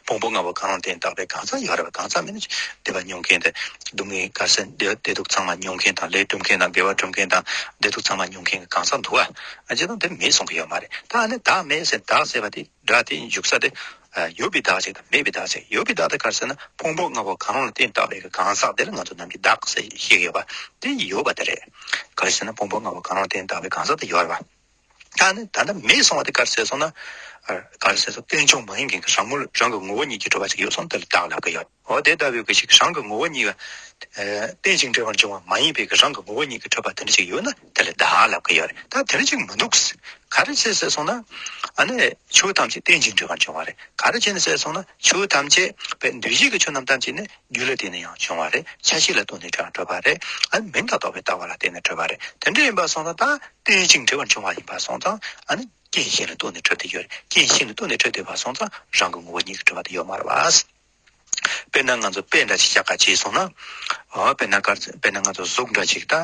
ཕུང་པོ་ལྔ་པོ་གང་རུང་བརྟེན་བཏགས་པའི་གང་ཟག་ཡོད་རེད་བ། གང་ཟག་མིན་ན་བདེ་བ་མྱོང་མཁན་དང་སྡུག་བསྔལ་ག་རེ་ཟེར་བདེ་བདེ་སྡུག་ཚང་མ་མྱོང་མཁན་དང་ལས་སྒྲུབ་མཁན་དང་དགེ་བ་སྒྲུབ་མཁན་དང་བདེ་སྡུག་ཚང་མ་མྱོང་མཁན་གྱི་གང་ཟག་འདུག་བ། ཨ་ཅེ་དང་དེ་མེད་གསུང་གི་ཡོད་མ་རེད། ད་ཨ་ནི་བདག་མེད་ཟེར་བདག་ཟེར་བ་དེ་སྒྲ་དེ་འཇུག་ས་དེ་ཡོད་པའི་བདག་ཅིག་དང་མེད་པའི་བདག་ཅིག་ཡོད་པའི་བདག་དེ་ག་རེ་ཟེར་ན་ཕུང་པོ་ལྔ་པོ་གང་རུང་ལ་བརྟེན་བཏགས་པའི་གི་གང་ཟག་དེ་ལ་ང་ཚོ་རྣམས་ཀྱི་བདག་ཟེར་བཤད་ཀྱི་ཡོད་པ་དེ་ཡོད་པ་དེ་རེད། ག་རེ་ཟེར་ན་ཕུང་པོ་ལྔ་པོ་གང་རུང་ལ་བརྟེན་བཏགས་པའི་གང་ཟག་དེ་ཡོད་རེད་བ། ད་ནི་ད་ལྟ་མེད་གསུང་བ་དེ་ག་རེ་ཟེར་སོང་ན། ཨ་ག་རེ་ཟེར་སོང་རྟེན་འབྱུང་མ་ཡིན་མཁན་གྱི་རང་ངོ་རང་གི་ངོ་བོ་ཉིད་ཀྱིས་གྲུབ་པ་ཞིག་ཡོད་སོང་དེ་ལ་བདག་ལབ་ཀྱི་ཡོད། འོ་དེ་ལྟ་བུའི་གི་ཞིག་རང་གི་ངོ་བོ་ཉིད་ཀྱི་ཨ་རྟེན་ཅིང་འབྲེལ་བར་འབྱུང་བ་མ་ཡིན་པའི་གི་རང་གི་ངོ་བོ་ཉིད་ཀྱིས་གྲུབ་པ་དེ་འདྲ་ཞིག་ཡོད་ན་དེ་ལ་བདག་ལབ་ཀྱི་ཡོད་རེད། ད་དེ་འདྲ་ཞིག་མི་འདུག་ག་རེ་བྱས་ཟེར་སོང་ན། ཨ་ནི་ཆོས་ཐམས་ཅད་རྟེན་ཅིང་འབྲེལ་བར་འབྱུང་བ་རེད། ག་རེ་བྱས་ནས་ཟེར་སོང་ན་ཆོས་ཐམས་ཅད་པའི་འདུས་བྱས་ཀྱི་ཆོས་རྣམས་ཐམས་ཅད་ནི་རྒྱུ་ལ་བརྟེན་ནས་ཡང་བྱུང་བ་རེད། ཆ་ཤས་ལ་ལྟོས་ནས་ཀྱང་གྲུབ་པ་རེད། ཨ་ནི་མིང་དང་རྟོགས་པའི་ལྟ་བ་ལ་བརྟེན་ནས་གྲུབ་པ་རེད། དེ་འདྲ་ཡིན་པ་སོང་ཙང་ད། རྟེན་ཅིང་འབྲེལ་བར་འབྱུང་བ་ཡིན་པ་སོང་ཙང་ཨ་ནི་རྐྱེན་གཞན་ལ་ལྟོས་ནས་གྲུབ་བསྡད་ཡོད་རེད། རྐྱེན་གཞན་ལ་ལྟོས་ནས་གྲུབ་བསྡད་པ་སོང་ཙང་རང་གི་ངོ་བོ་ཉིད་ཀྱིས་གྲུབ་པ་དེ་ཡོད་མ་རེད་བ། དཔེར་ན་ང་ཚོ་དཔེ་འདྲ་ཞིག་བཞག་ག་བྱས་སོང་ན། འོ་དཔེར་ན་ག་རེ་དཔེར་ན་ང་ཚོ་གཟུགས་འདྲ་ཞིག་ད།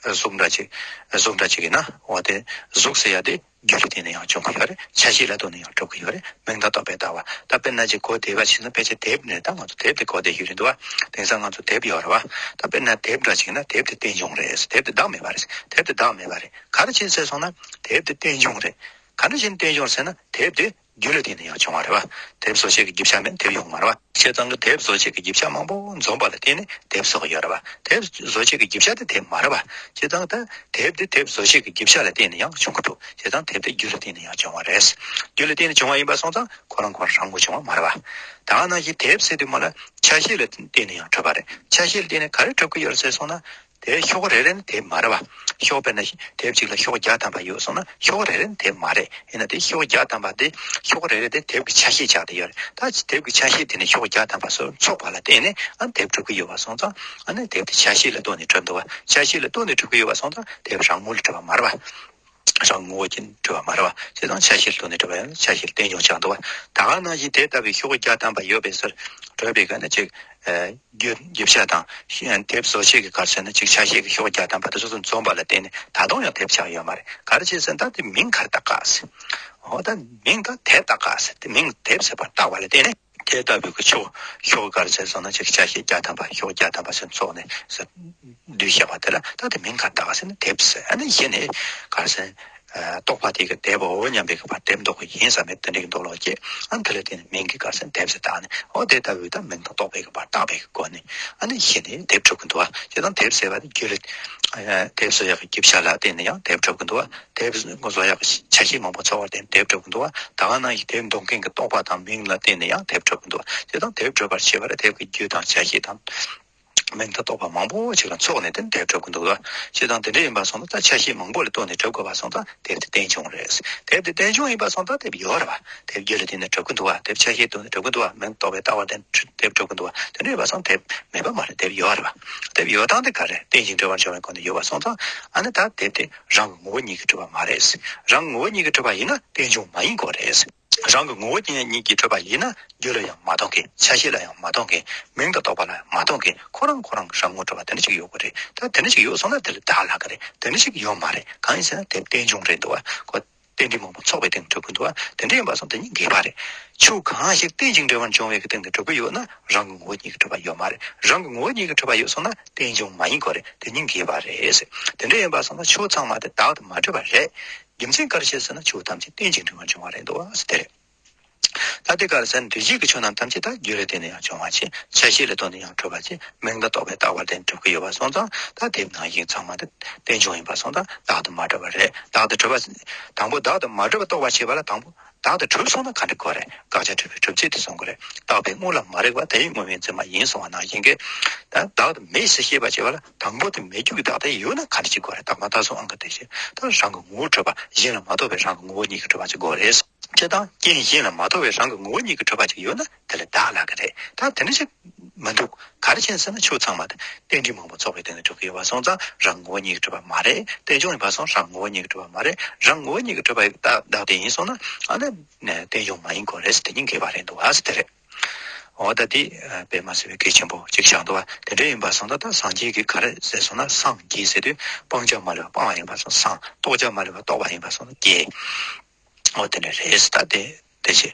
གཟུགས་འདྲ་ཞིག་གཟུགས་འདྲ་ཞིག་ཡིན་ན་འོ་དེ་གཟུགས་ཟེར་ཡ་དེ་ རྒྱུ་ལ་བརྟེན་ནས་ཡང་བྱུང་གི་ཡོད་རེད། ཆ་ཤས་ལ་ལྟོས་ནས་ཡང་གྲུབ་ཀྱི་ཡོད་རེད། མིང་དང་རྟོག་པའི་ལྟ་བ། ད་དཔེར་ན་ཅིག་གོ་བདེ་བ་བྱས་ན་ཕལ་ཆེར་དེབ་ནས། ད་ང་ཚོ་དེབ་དེ་གོ་བདེ་ཞིག་རེད་འདུག་བ། དེང་སང་ང་ཚོ་དེབ་ཡོད་རེད་བ། ད་དཔེར་ན་དེབ་འདྲ་ཅིག་ན་དེབ་དེ་རྟེན་འབྱུང་རེད། དེབ་དེ་བདག་མེད་པ་རེད། དེབ་དེ་བདག་མེད་པ་རེད། ག་རེ་བྱས་ཟེར་སོང་ན་དེབ་དེ་རྟེན་འབྱུང་རེད། ག་འདྲ་བྱས་ནས་རྟེན་འབྱུང་ཟེར་ན་དེབ་དེ་རྒྱུ་ལ་བརྟེན་ནས་ཡང་བྱུང་བ་རེད་བ། དེབ་བཟོ་བྱེད་ཀྱི་རྒྱུ་ཆ་མེད་དེབ་ཡོང་གི་མ་རེད་བ། བྱས་ཙང་གི་དེབ་བཟོ་བྱེད་ཀྱི་རྒྱུ་ཆ་མང་པོ་འཛོམས་པ་ལ་བརྟེན་ནས་དེབ་བཟོ་གི་ཡོད་རེད་བ། དེབ་བཟོ་བྱེད་ཀྱི་རྒྱུ་ཆ་དེ་དེབ་མ་རེད་བ། བྱས་ཙང་ད་དེབ་དེ་དེབ་བཟོ་བྱེད་ཀྱི་རྒྱུ་ཆ་ལ་བརྟེན་ནས་ཡང་བྱུང་གི་འདུག་བྱས་ཙང་དེབ་དེ་རྒྱུ་ལ་བརྟེན་ནས་ཡང་བྱུང་བ་རེད། རྒྱུ་ལ་བརྟེན་ནས་བྱུང་བ་ཡིན་པ་སོང་ཙང་ཁོ་རང་ཁོ་རང་རང་ངོ་བྱུང་བ་མ་རེད་བ། ད་ག་ནང་བཞིན་དེབ་ཟེར་དུས་མ་ལ་ཆ་ཤས་ལ་བརྟེན་ནས་ཡང་གྲུབ་པ་རེད། ཆ་ཤས་ལ་བརྟེན་ནས་ག་རེ་གྲུབ་ཀྱི་ཡོད་རེད་ཟེར་སོང་ན། དེའི་ཤོག་རེ་རེ་ནི་དེབ་མ་རེད་བ། ཤོག་དཔེར་ན་དེབ་གཅིག་ལ་ཤོག་བརྒྱ་ཐམ་པ་ཡོད་སོང་ན་ཤོག་རེ་རེ་ནི་དེབ་མ་རེད། ཡིན་ན་དེ་ཤོག་བརྒྱ་ཐམ་པ་དེ་ཤོག་རེ་རེ་དེ་དེབ་ཀྱི་ཆ་ཤས་ཆགས་བསྡད་ཡོད་རེད། ད་དེབ་ཀྱི་ཆ་ཤས་དེ་ནི་ཤོག་བརྒྱ་ཐམ་པ་སོགས་ཚོགས་པ་ལ་བརྟེན་ནས་ཨ་དེབ་གྲུབ་ཀྱི་ཡོད་པ་སོང་ཙང་ཨ་ནི་དེབ་དེ་ཆ་ཤས་ལ་ལྟོས་ནས་གྲུབ་འདུག་བ། ཆ་ཤས་ལ་ལྟོས་ནས་གྲུབ་ཀྱི་ཡོད་པ་སོང་ཙང་དེབ་རང་ངོ་ལ་གྲུབ་པ་མ་རེད་བ། རང་ངོ་བོ་ཅན་གྲུབ་པ་མ་རེད་བ། བྱས་ཙང་ཆ་ཤས་ལ་ལྟོས་ནས་གྲུབ་པ་ཡང་ཆ་ཤས་ལ་བརྟེན་འབྱུང་ཆགས་འདུག་བ། ད་ག་ནང་བཞིན་དེ་ལྟ་བུའི་ཤོག་བུ་བརྒྱ་ཐམ་པ་ཡོད་པའི་ཟུར་གྲུབ་པའི་སྒང་ནས་ཅིག་རྒྱུ་རྒྱུ་ཆ་དང་དེབ་བཟོ་བྱེད་ཀྱི་ག་རེ་ཟེར་ན་ཅིག་ཆ་ཤས་ཀྱི་ཤོག་བུ་བརྒྱ་ཐམ་པ་དེ་སོ་སོ་འཛོམས་པ་ལ་བརྟེན་ནས་ད་དུང་ཡང་དེབ་ཆགས་ཡོད་མ་རེད། ག་རེ་བྱས་ཟེར་ན་ད་དེ་མིང་ག་རེ་བཏགས་ག་ཟེར། འོ་ད་མིང་ད་དེབ་བཏགས་ག་ཟེར། དེ་མིང་དེབ་ཟེར་བ་བཏགས་པ་ལ་བརྟེན་ནས། དེ་ལྟ་བུའི་གི་ཤོག་ཤོག་ག་རེ་ཟེར་སོང་ན་ཅིག་ཆ་ཤས་བརྒྱ་ཐམ་པ་ཤོག་བརྒྱ་ཐམ་པ་ཟེར་ཚོགས་ནས་ཟེར་བསྡུས་བཞག་པ་དེ་ལ་ད་དེ་མིང་ག་རེ་བཏགས་ཟེར་ན་དེབ་ཟེར། ཨ་ནི་གཞི་ནས་ག་རེ་ཟེར་ན་རྟོག་པ་དེ་གི་དེབ་འོ་སྙམ་པའི་གི་བར་དེབ་འདོགས་གི་ཡིན་བསམ་པའི་དེ་འདྲའི་གི་འདོད་ལོག་སྐྱེས། ཨ་ནི་དེ་ལ་བརྟེན་ནས་མིང་གི་ག་རེ་ཟེར་ན་དེབ་ཟེར་བཏགས་ནས། འོ་དེ་ལྟ་བུའི་ད་མིང་དང་རྟོག་པའི་གི་བར་བཏགས་པའི་གི་སྒོ་ནས་ཨ་ནི་གཞི་ནས་དེབ་གྲུབ་ཀྱི་འདུག་བ། བྱས་ཙང་དེབ་ཟེར་བ་དེ་རྒྱུ་ལ་དེབ་བཟོ་ཡག་གི་རྒྱུ་ཆ་ལ་བརྟེན་ནས་ཡང་དེབ་གྲུབ་ཀྱི་འདུག་བ། དེབ་བཟོ་ཡག་གི་ཆ་ཤས་མང་པོ་ཚོགས་པར་བརྟེན་དེབ་གྲུབ་ཀྱི་འདུག་བ། ད་ག་ནང་བཞིན་དེབ་འདོགས་མཁན་གྱི་རྟོག་པ་དང་མིང་ལ་བརྟེན་ནས་ཡང་དེབ་གྲུབ་ཀྱི་འདུག་བ། བྱས་ཙང་དེབ་གྲུབ་པར་བྱེད་པར་དེབ་ཀྱི་རྒྱུ་དང་ཆ་ཤས་དང་མིང་དང་རྟོག་པ་མང་པོ་ཅིག་ལ་ཚོགས་ནས་དེ་དེབ་གྲུབ་ཀྱི་འདུག་བ། བྱས་ཙང་དེ་འདྲ་ཡིན་པ་སོང་ཙང་ད་ཆ་ཤས་མང་པོ་ལ་ལྟོས་ནས་གྲུབ་དགོས་པ་སོང་ཙང་དེབ་དེ་རྟེན་འབྱུང་རེད། དེབ་དེ་རྟེན་འབྱུང་ཡིན་པ་སོང་ཙང་དེབ་ཡོད་རེད་བ། དེབ་རྒྱུ་ལ་བརྟེན་ནས་གྲུབ་ཀྱི་འདུག་བ། དེབ་ཆ་ཤས་ལ་ལྟོས་ནས་གྲུབ་ཀྱི་འདུག་བ། མིང་རྟོག་པས་བཏགས་པར་བརྟེན་དེབ་གྲུབ་ཀྱི་འདུག་བ། དེ་འདྲ་ཡིན་པ་སོང་དེབ་མེད་པ་མ་རེད། དེབ་ཡོད་རེད་བ། དེབ་ཡོད་སྟངས་དེ་ག་རེ་རེད། རྟེན་ཅིང་འབྲེལ་བར་འབྱུང་བའི་སྒོ་ནས་ཡོད་པ་སོང་ཙང་ཨ་ནི་ད་དེབ་དེ་རང་གི་ངོ་བོ་ཉིད་ཀྱིས་གྲུབ་པ་མ་རེད། རང་གི་ངོ་བོ་ཉིད་ཀྱིས་གྲུབ་པ་ཡིན་ན་རྟེན་འབྱུང་མ་ཡིན་དགོས་རེད། རང་གི་ངོ་བོ་ཉིད་ཉིད་ཀྱིས་གྲུབ་པ་ཡིན་ན་རྒྱུ་ལ་ཡང་མ་ལྟོས་མཁན། ཆ་ཤས་ལ་ཡང་མ་ལྟོས་མཁན། མིང་དང་རྟོག་པ་ལ་ཡང་མ་ལྟོས་མཁན། ཁོ་རང་ཁོ་རང་གི་རང་ངོ་གྲུབ་པ་དེ་འདྲ་ཅིག་ཡོད་དགོས་རེད། ད་དེ་འདྲ་ཅིག་ཡོད་སོང་ན་དེ་ལ་བདག་ལབ་ཀྱི་རེད། དེ་འདྲ་ཅིག་ཡོད་མ་རེད། གང་ཡིན་ཟེར་ན་དེབ་རྟེན་འབྱུང་རེད་འདུག་བ། ཁོ་རྟེན་འབྲེལ་མང་པོ་ཚོགས་པའི་སྟེང་གྲུབ་ཀྱི་འདུག་བ། དེ་འདྲ་ཡིན་པ་སོང་དེ་གཉིས་འགལ་བ་རེད། ཆོས་གང་ཞིག་རྟེན་ཅིང་འབྲེལ་བར་འབྱུང་བའི་སྟེང་དུ་གྲུབ་ཀྱི་ཡོད་ན་རང་གི་ངོ་བོ་ཉིད་ཀྱིས་གྲུབ་པ་ཡོད་མ་རེད། རང་གི་ངོ་བོ་ཉིད་ཀྱིས་གྲུབ་པ་ཡོད་སོང་ན་རྟེན་འབྱུང་མ་ཡིན་དགོས་རེད། དེ་གཉིས་འགལ་བ་རེད། དེ་འདྲ་ཡིན་པ་སོང་ན་ཆོས་ཚང་མ་དེ་བདག་ཏུ་མ་གྲུབ་པ་རེད། རྒྱུ་མཚན་ག་རེ་བྱས་ཟེར་ན་ཆོས་ཐམས་ཅད་རྟེན་ཅིང་འབྲེལ་བར་འབྱུང་བ་རེད་འདུག་བ་ཟེར་དེ་རེད། ད་དེ་ག་རེ་ཟེར་ན་འདུས་བྱས་ཀྱི་ཆོས་རྣམས་ཐམས་ཅད་ད་རྒྱུ་ལ་བརྟེན་ནས་ཡང་བྱུང་བ་བྱས། ཆ་ཤས་ལ་ལྟོས་ནས་ཡང་གྲུབ་པ་བྱས། མིང་དང་རྟོག་པས་བཏགས་པར་བརྟེན་གྲུབ་ཀྱི་ཡོད་པ་སོང་ཙང་ད་དེ་ནང་བཞིན་ཚང་མ་དེ་རྟེན་འབྱུང་ཡིན་པ་སོང་ཙང་བདག་ཏུ་མ་གྲུབ་པ་རེད། བདག་ཏུ་གྲུབ་པ། དང་པོ་བདག་ཏུ་མ་གྲུབ་པ་རྟོགས་པར་བྱེད་པ་ལ་དང་པོ་བདག་ཏུ་གྲུབ་སོང་ན་ག་འདྲ་དགོས་རེད། དགག་བྱ་གྲུབ་པའི་གྲུབ་ཚུལ་དེ་གསུང་གི་རེད། བཏགས་པའི་དངོས་ལ་མ་རིག་པ་དེ་ཡི་དངོས་མིང་འཛིན་པ་ཡིན་གསུང་བ་ནང་བཞིན་གྱི། ད་བདག་ཏུ་མེད་ཟེར་ཤེས་པར་བྱེད་པ་ལ་དང་པོ་དེ་མེད་རྒྱུ་གི་བདག་དེ་ཡོད་ན་ག་འདྲ་ཅིག་དགོས་རེད། རྟག་མ་རྟག་གསུམ་དབང་གིས་དེ་བཞིན་ད་རང་གི་ངོ་བོ་གྲུབ་པ་གཞན་ལ་མ་ལྟོས་པའི་རང་གི་ངོ་བོ་ཉིད་ཀྱིས་གྲུབ་པ་ཅིག་དགོས་རེད། སྤྱིར་བཏང་རྐྱེན་གཞན་ལ་མ་ལྟོས་པའི་རང་གི་ངོ་བོ་ཉིད་ཀྱིས་གྲུབ་པ་ཅིག་ཡོད་ན་དེ་ལ་བདག་ལབ་ཀྱི་རེད། ད་དེ་འདྲ་ཞིག་མི་འདུག་ག་རེ་བྱས་ཟེར་ན་ཆོས་ཚང་མ་དེ་རྟེན་འབྲེལ་མང་པོ་ཚོགས་པའི་སྟེང་ནས་གྲུབ་ཀྱི་ཡོད་པ་སོང་ཙང་རང་གི་ངོ་བོ་ཉིད་ཀྱིས་གྲུབ་པ་མ་རེད། རྟེན་འབྱུང་ཡིན་པ་སོང་རང་གི་ངོ་བོ་ཉིད་ཀྱིས་གྲུབ་པ་མ་རེད། རང་གི་ངོ་བོ་ཉིད་ཀྱིས་གྲུབ་པ་བདག་བདག་དེ་ཡིན་སོང་ན་ཨ་ནི་རྟེན་འབྱུང་མ་ཡིན་དགོས་རེད་ཟེར། དེ་གཉིས་འགལ་བ་རེད་འདུག་ཨ་ཟེར་དེ་རེད། འོ་ད་དེ་དཔེ་མ་སྲིད་པའི་གལ་ཆེན་པོ་གཅིག་ཆགས་འདུག་བ། དེ་འདྲ་ཡིན་པ་སོང་ཙང་ད་སངས་རྒྱས་ཀྱིས་ག་རེ་ཟེར་སོང་ན་སངས་རྒྱས་ཟེར་དུས་སྤང་བྱ་མ་ལུས་པ་སྤངས་པ་ཡིན་པ་སོང་སངས། རྟོགས་བྱ་མ་ལུས་པ་རྟོགས་པ་ཡིན་པ་སོང་རྒྱས། འོ་དེ་འདྲ་རེད་ཟེར། ད་དེ་དེ་བྱས།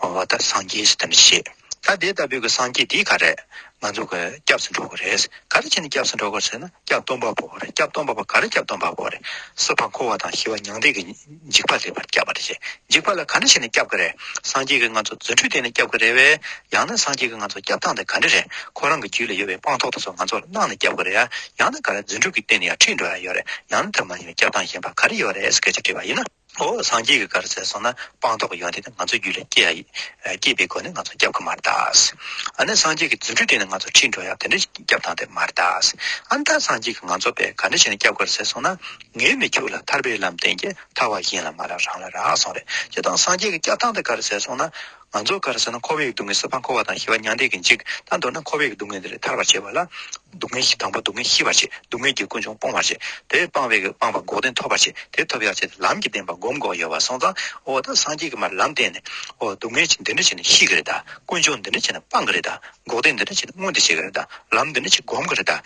འོ་ད་སངས་རྒྱས་ཟེར་དེ་འདྲ་བྱས། ད་དེ་ལྟ་བུའི་གི་སངས་རྒྱས་དེ་ག་རེ་ང་ཚོ་གི་སྐྱབས་སུ་འགྲོ་གི་རེད། ག་རེ་བྱས་ནས་སྐྱབས་སུ་འགྲོ་གི་རེད་ཟེར་ན་སྐྱབས་སྟོན་པ་པོ་རེད། སྐྱབས་སྟོན་པ་པོ་ག་རེ་སྐྱབས་སྟོན་པ་པོ་རེད། སྲིད་པ་འཁོར་བ་དང་ཞི་བ་མྱང་འདས་ཀྱི་འཇིགས་པ་སེལ་བར་སྐྱབས་པ་རེད་བྱས། འཇིགས་པ་ལ་ག་འདྲ་བྱས་ནས་སྐྱབས་ཀྱི་རེད། སངས་རྒྱས་ཀྱིས་ང་ཚོ་རྫུ་འཕྲུལ་བསྟན་ནས་སྐྱབས་ཀྱི་རེད་བས། ཡང་ན་སངས་རྒྱས་ཀྱིས་ང་ཚོ་སྐྱབས་སྟངས་དེ་ག་འདྲ་རེད། ཁོ་རང་གི་རྒྱུད་ལ་ཡོད་པའི་སྤངས་རྟོགས་དེ་ཚོ་ང་ཚོ་ལ་གནང་ནས་སྐྱབས་ཀྱི་རེད་ཡ། ཡང་ན་ག་རེ་རྫུ་འཕྲུལ་གྱི་སྟེང་ནས་ཡང་ཁྲིད་འགྲོ་ཡ་ཡོད་རེད། ཡང་ན་དེ་མ་ཡིན་པའི་སྐྱབས་སྟངས་གཞན་པ་ག་རེ་ཡོད་རེད་ཟེར་སྐད་ཆ་དྲིས་པ་ཡིན་ན། ཨོ་སངས་རྒྱས་ཀྱིས་ག་རེ་ཟེར་སོང་ན་སྤངས་རྟོགས་ཡོན་ཏན་དེ་ང་ཚོ་རྒྱུད་ལ་སྐྱེ་ཡ་ཡིན། སྐྱེས་པའི་སྒོ་ནས་ང་ཚོ་སྐྱབས་ཀྱི་མ་རེད་ད། ཨ་ནི་སངས་རྒྱས་ཀྱིས་རྫུ་འཕྲུལ་བསྟན་ནས་ང་ཚོ་ཁྲིད་འགྲོ་ཡ་དེ་འདྲའི་སྐྱབས་སྟངས་དེ་མ་རེད་ད། ཨ་ནི་ད་སངས་རྒྱས་ཀྱིས་ང་ཚོ་དཔེ་ག་འདྲ་བྱས་ནས་སྐྱབས་ཀྱི་རེད་ཟེར་སོང་ན། ངས་ནི་ཁྱོད་ལ་ཐར་པའི་ལམ་བསྟན་གྱི། ཐར་བ་གཞན་ལ་མ་རག་རང་ལ་རག་གསུངས་རེད། བྱས་ཙང་སངས་རྒྱས་ཀྱི་སྐྱབས་སྟངས་དེ་ག་རེ་ཟེར་སོང་ན། ང་ཚོ་ག་རེ་ཟེར་ན་འཁོར་བའི་སྡུག་བསྔལ་སྲིད་པ་འཁོར་བ་དང་ཞི་བ་མྱང་འདས་ཀྱི་འཇིགས། ད་མདོར་ན་འཁོར་བའི་སྡུག་བསྔལ་འདི་ལས་ཐར་བར་བྱེད་པ་ལ། སྡུག་བསྔལ་ཞི་དང་པོ་སྡུག་བསྔལ་ཞི་བར་བྱེད། སྡུག་བསྔལ་གྱི་ཀུན་འབྱུང་སྤོང་བར་བྱེད། དེ་སྤངས་པའི་སྤངས་པ་འགོག་བདེན་ཐོབ་པར་བྱེད། དེ་ཐོབ་ཡག་ཆེད་དུ་ལམ་གྱི་བདེན་པ་སྒོམ་དགོས་ཡོད་པ་སོང་ཙང་། ཨོ་ད་སངས་རྒྱས་ཀྱིས་མར་ལམ་བསྟན་ནས། ཨོ་སྡུག་བསྔལ་གྱི་འདི་འདྲ་བྱས་ནས་ཞི་གི་རེད་ད། ཀུན་འབྱུང་འདི་འདྲ་བྱས་ནས་སྤང་གི་རེད་ད། འགོག་བདེན་འདི་འདྲ་བྱས་ནས་མངོན་དུ་བྱེད་གི་རེད་ད། ལམ་འདི་འདྲ་བྱས་སྒོམ་གི་རེད་ད།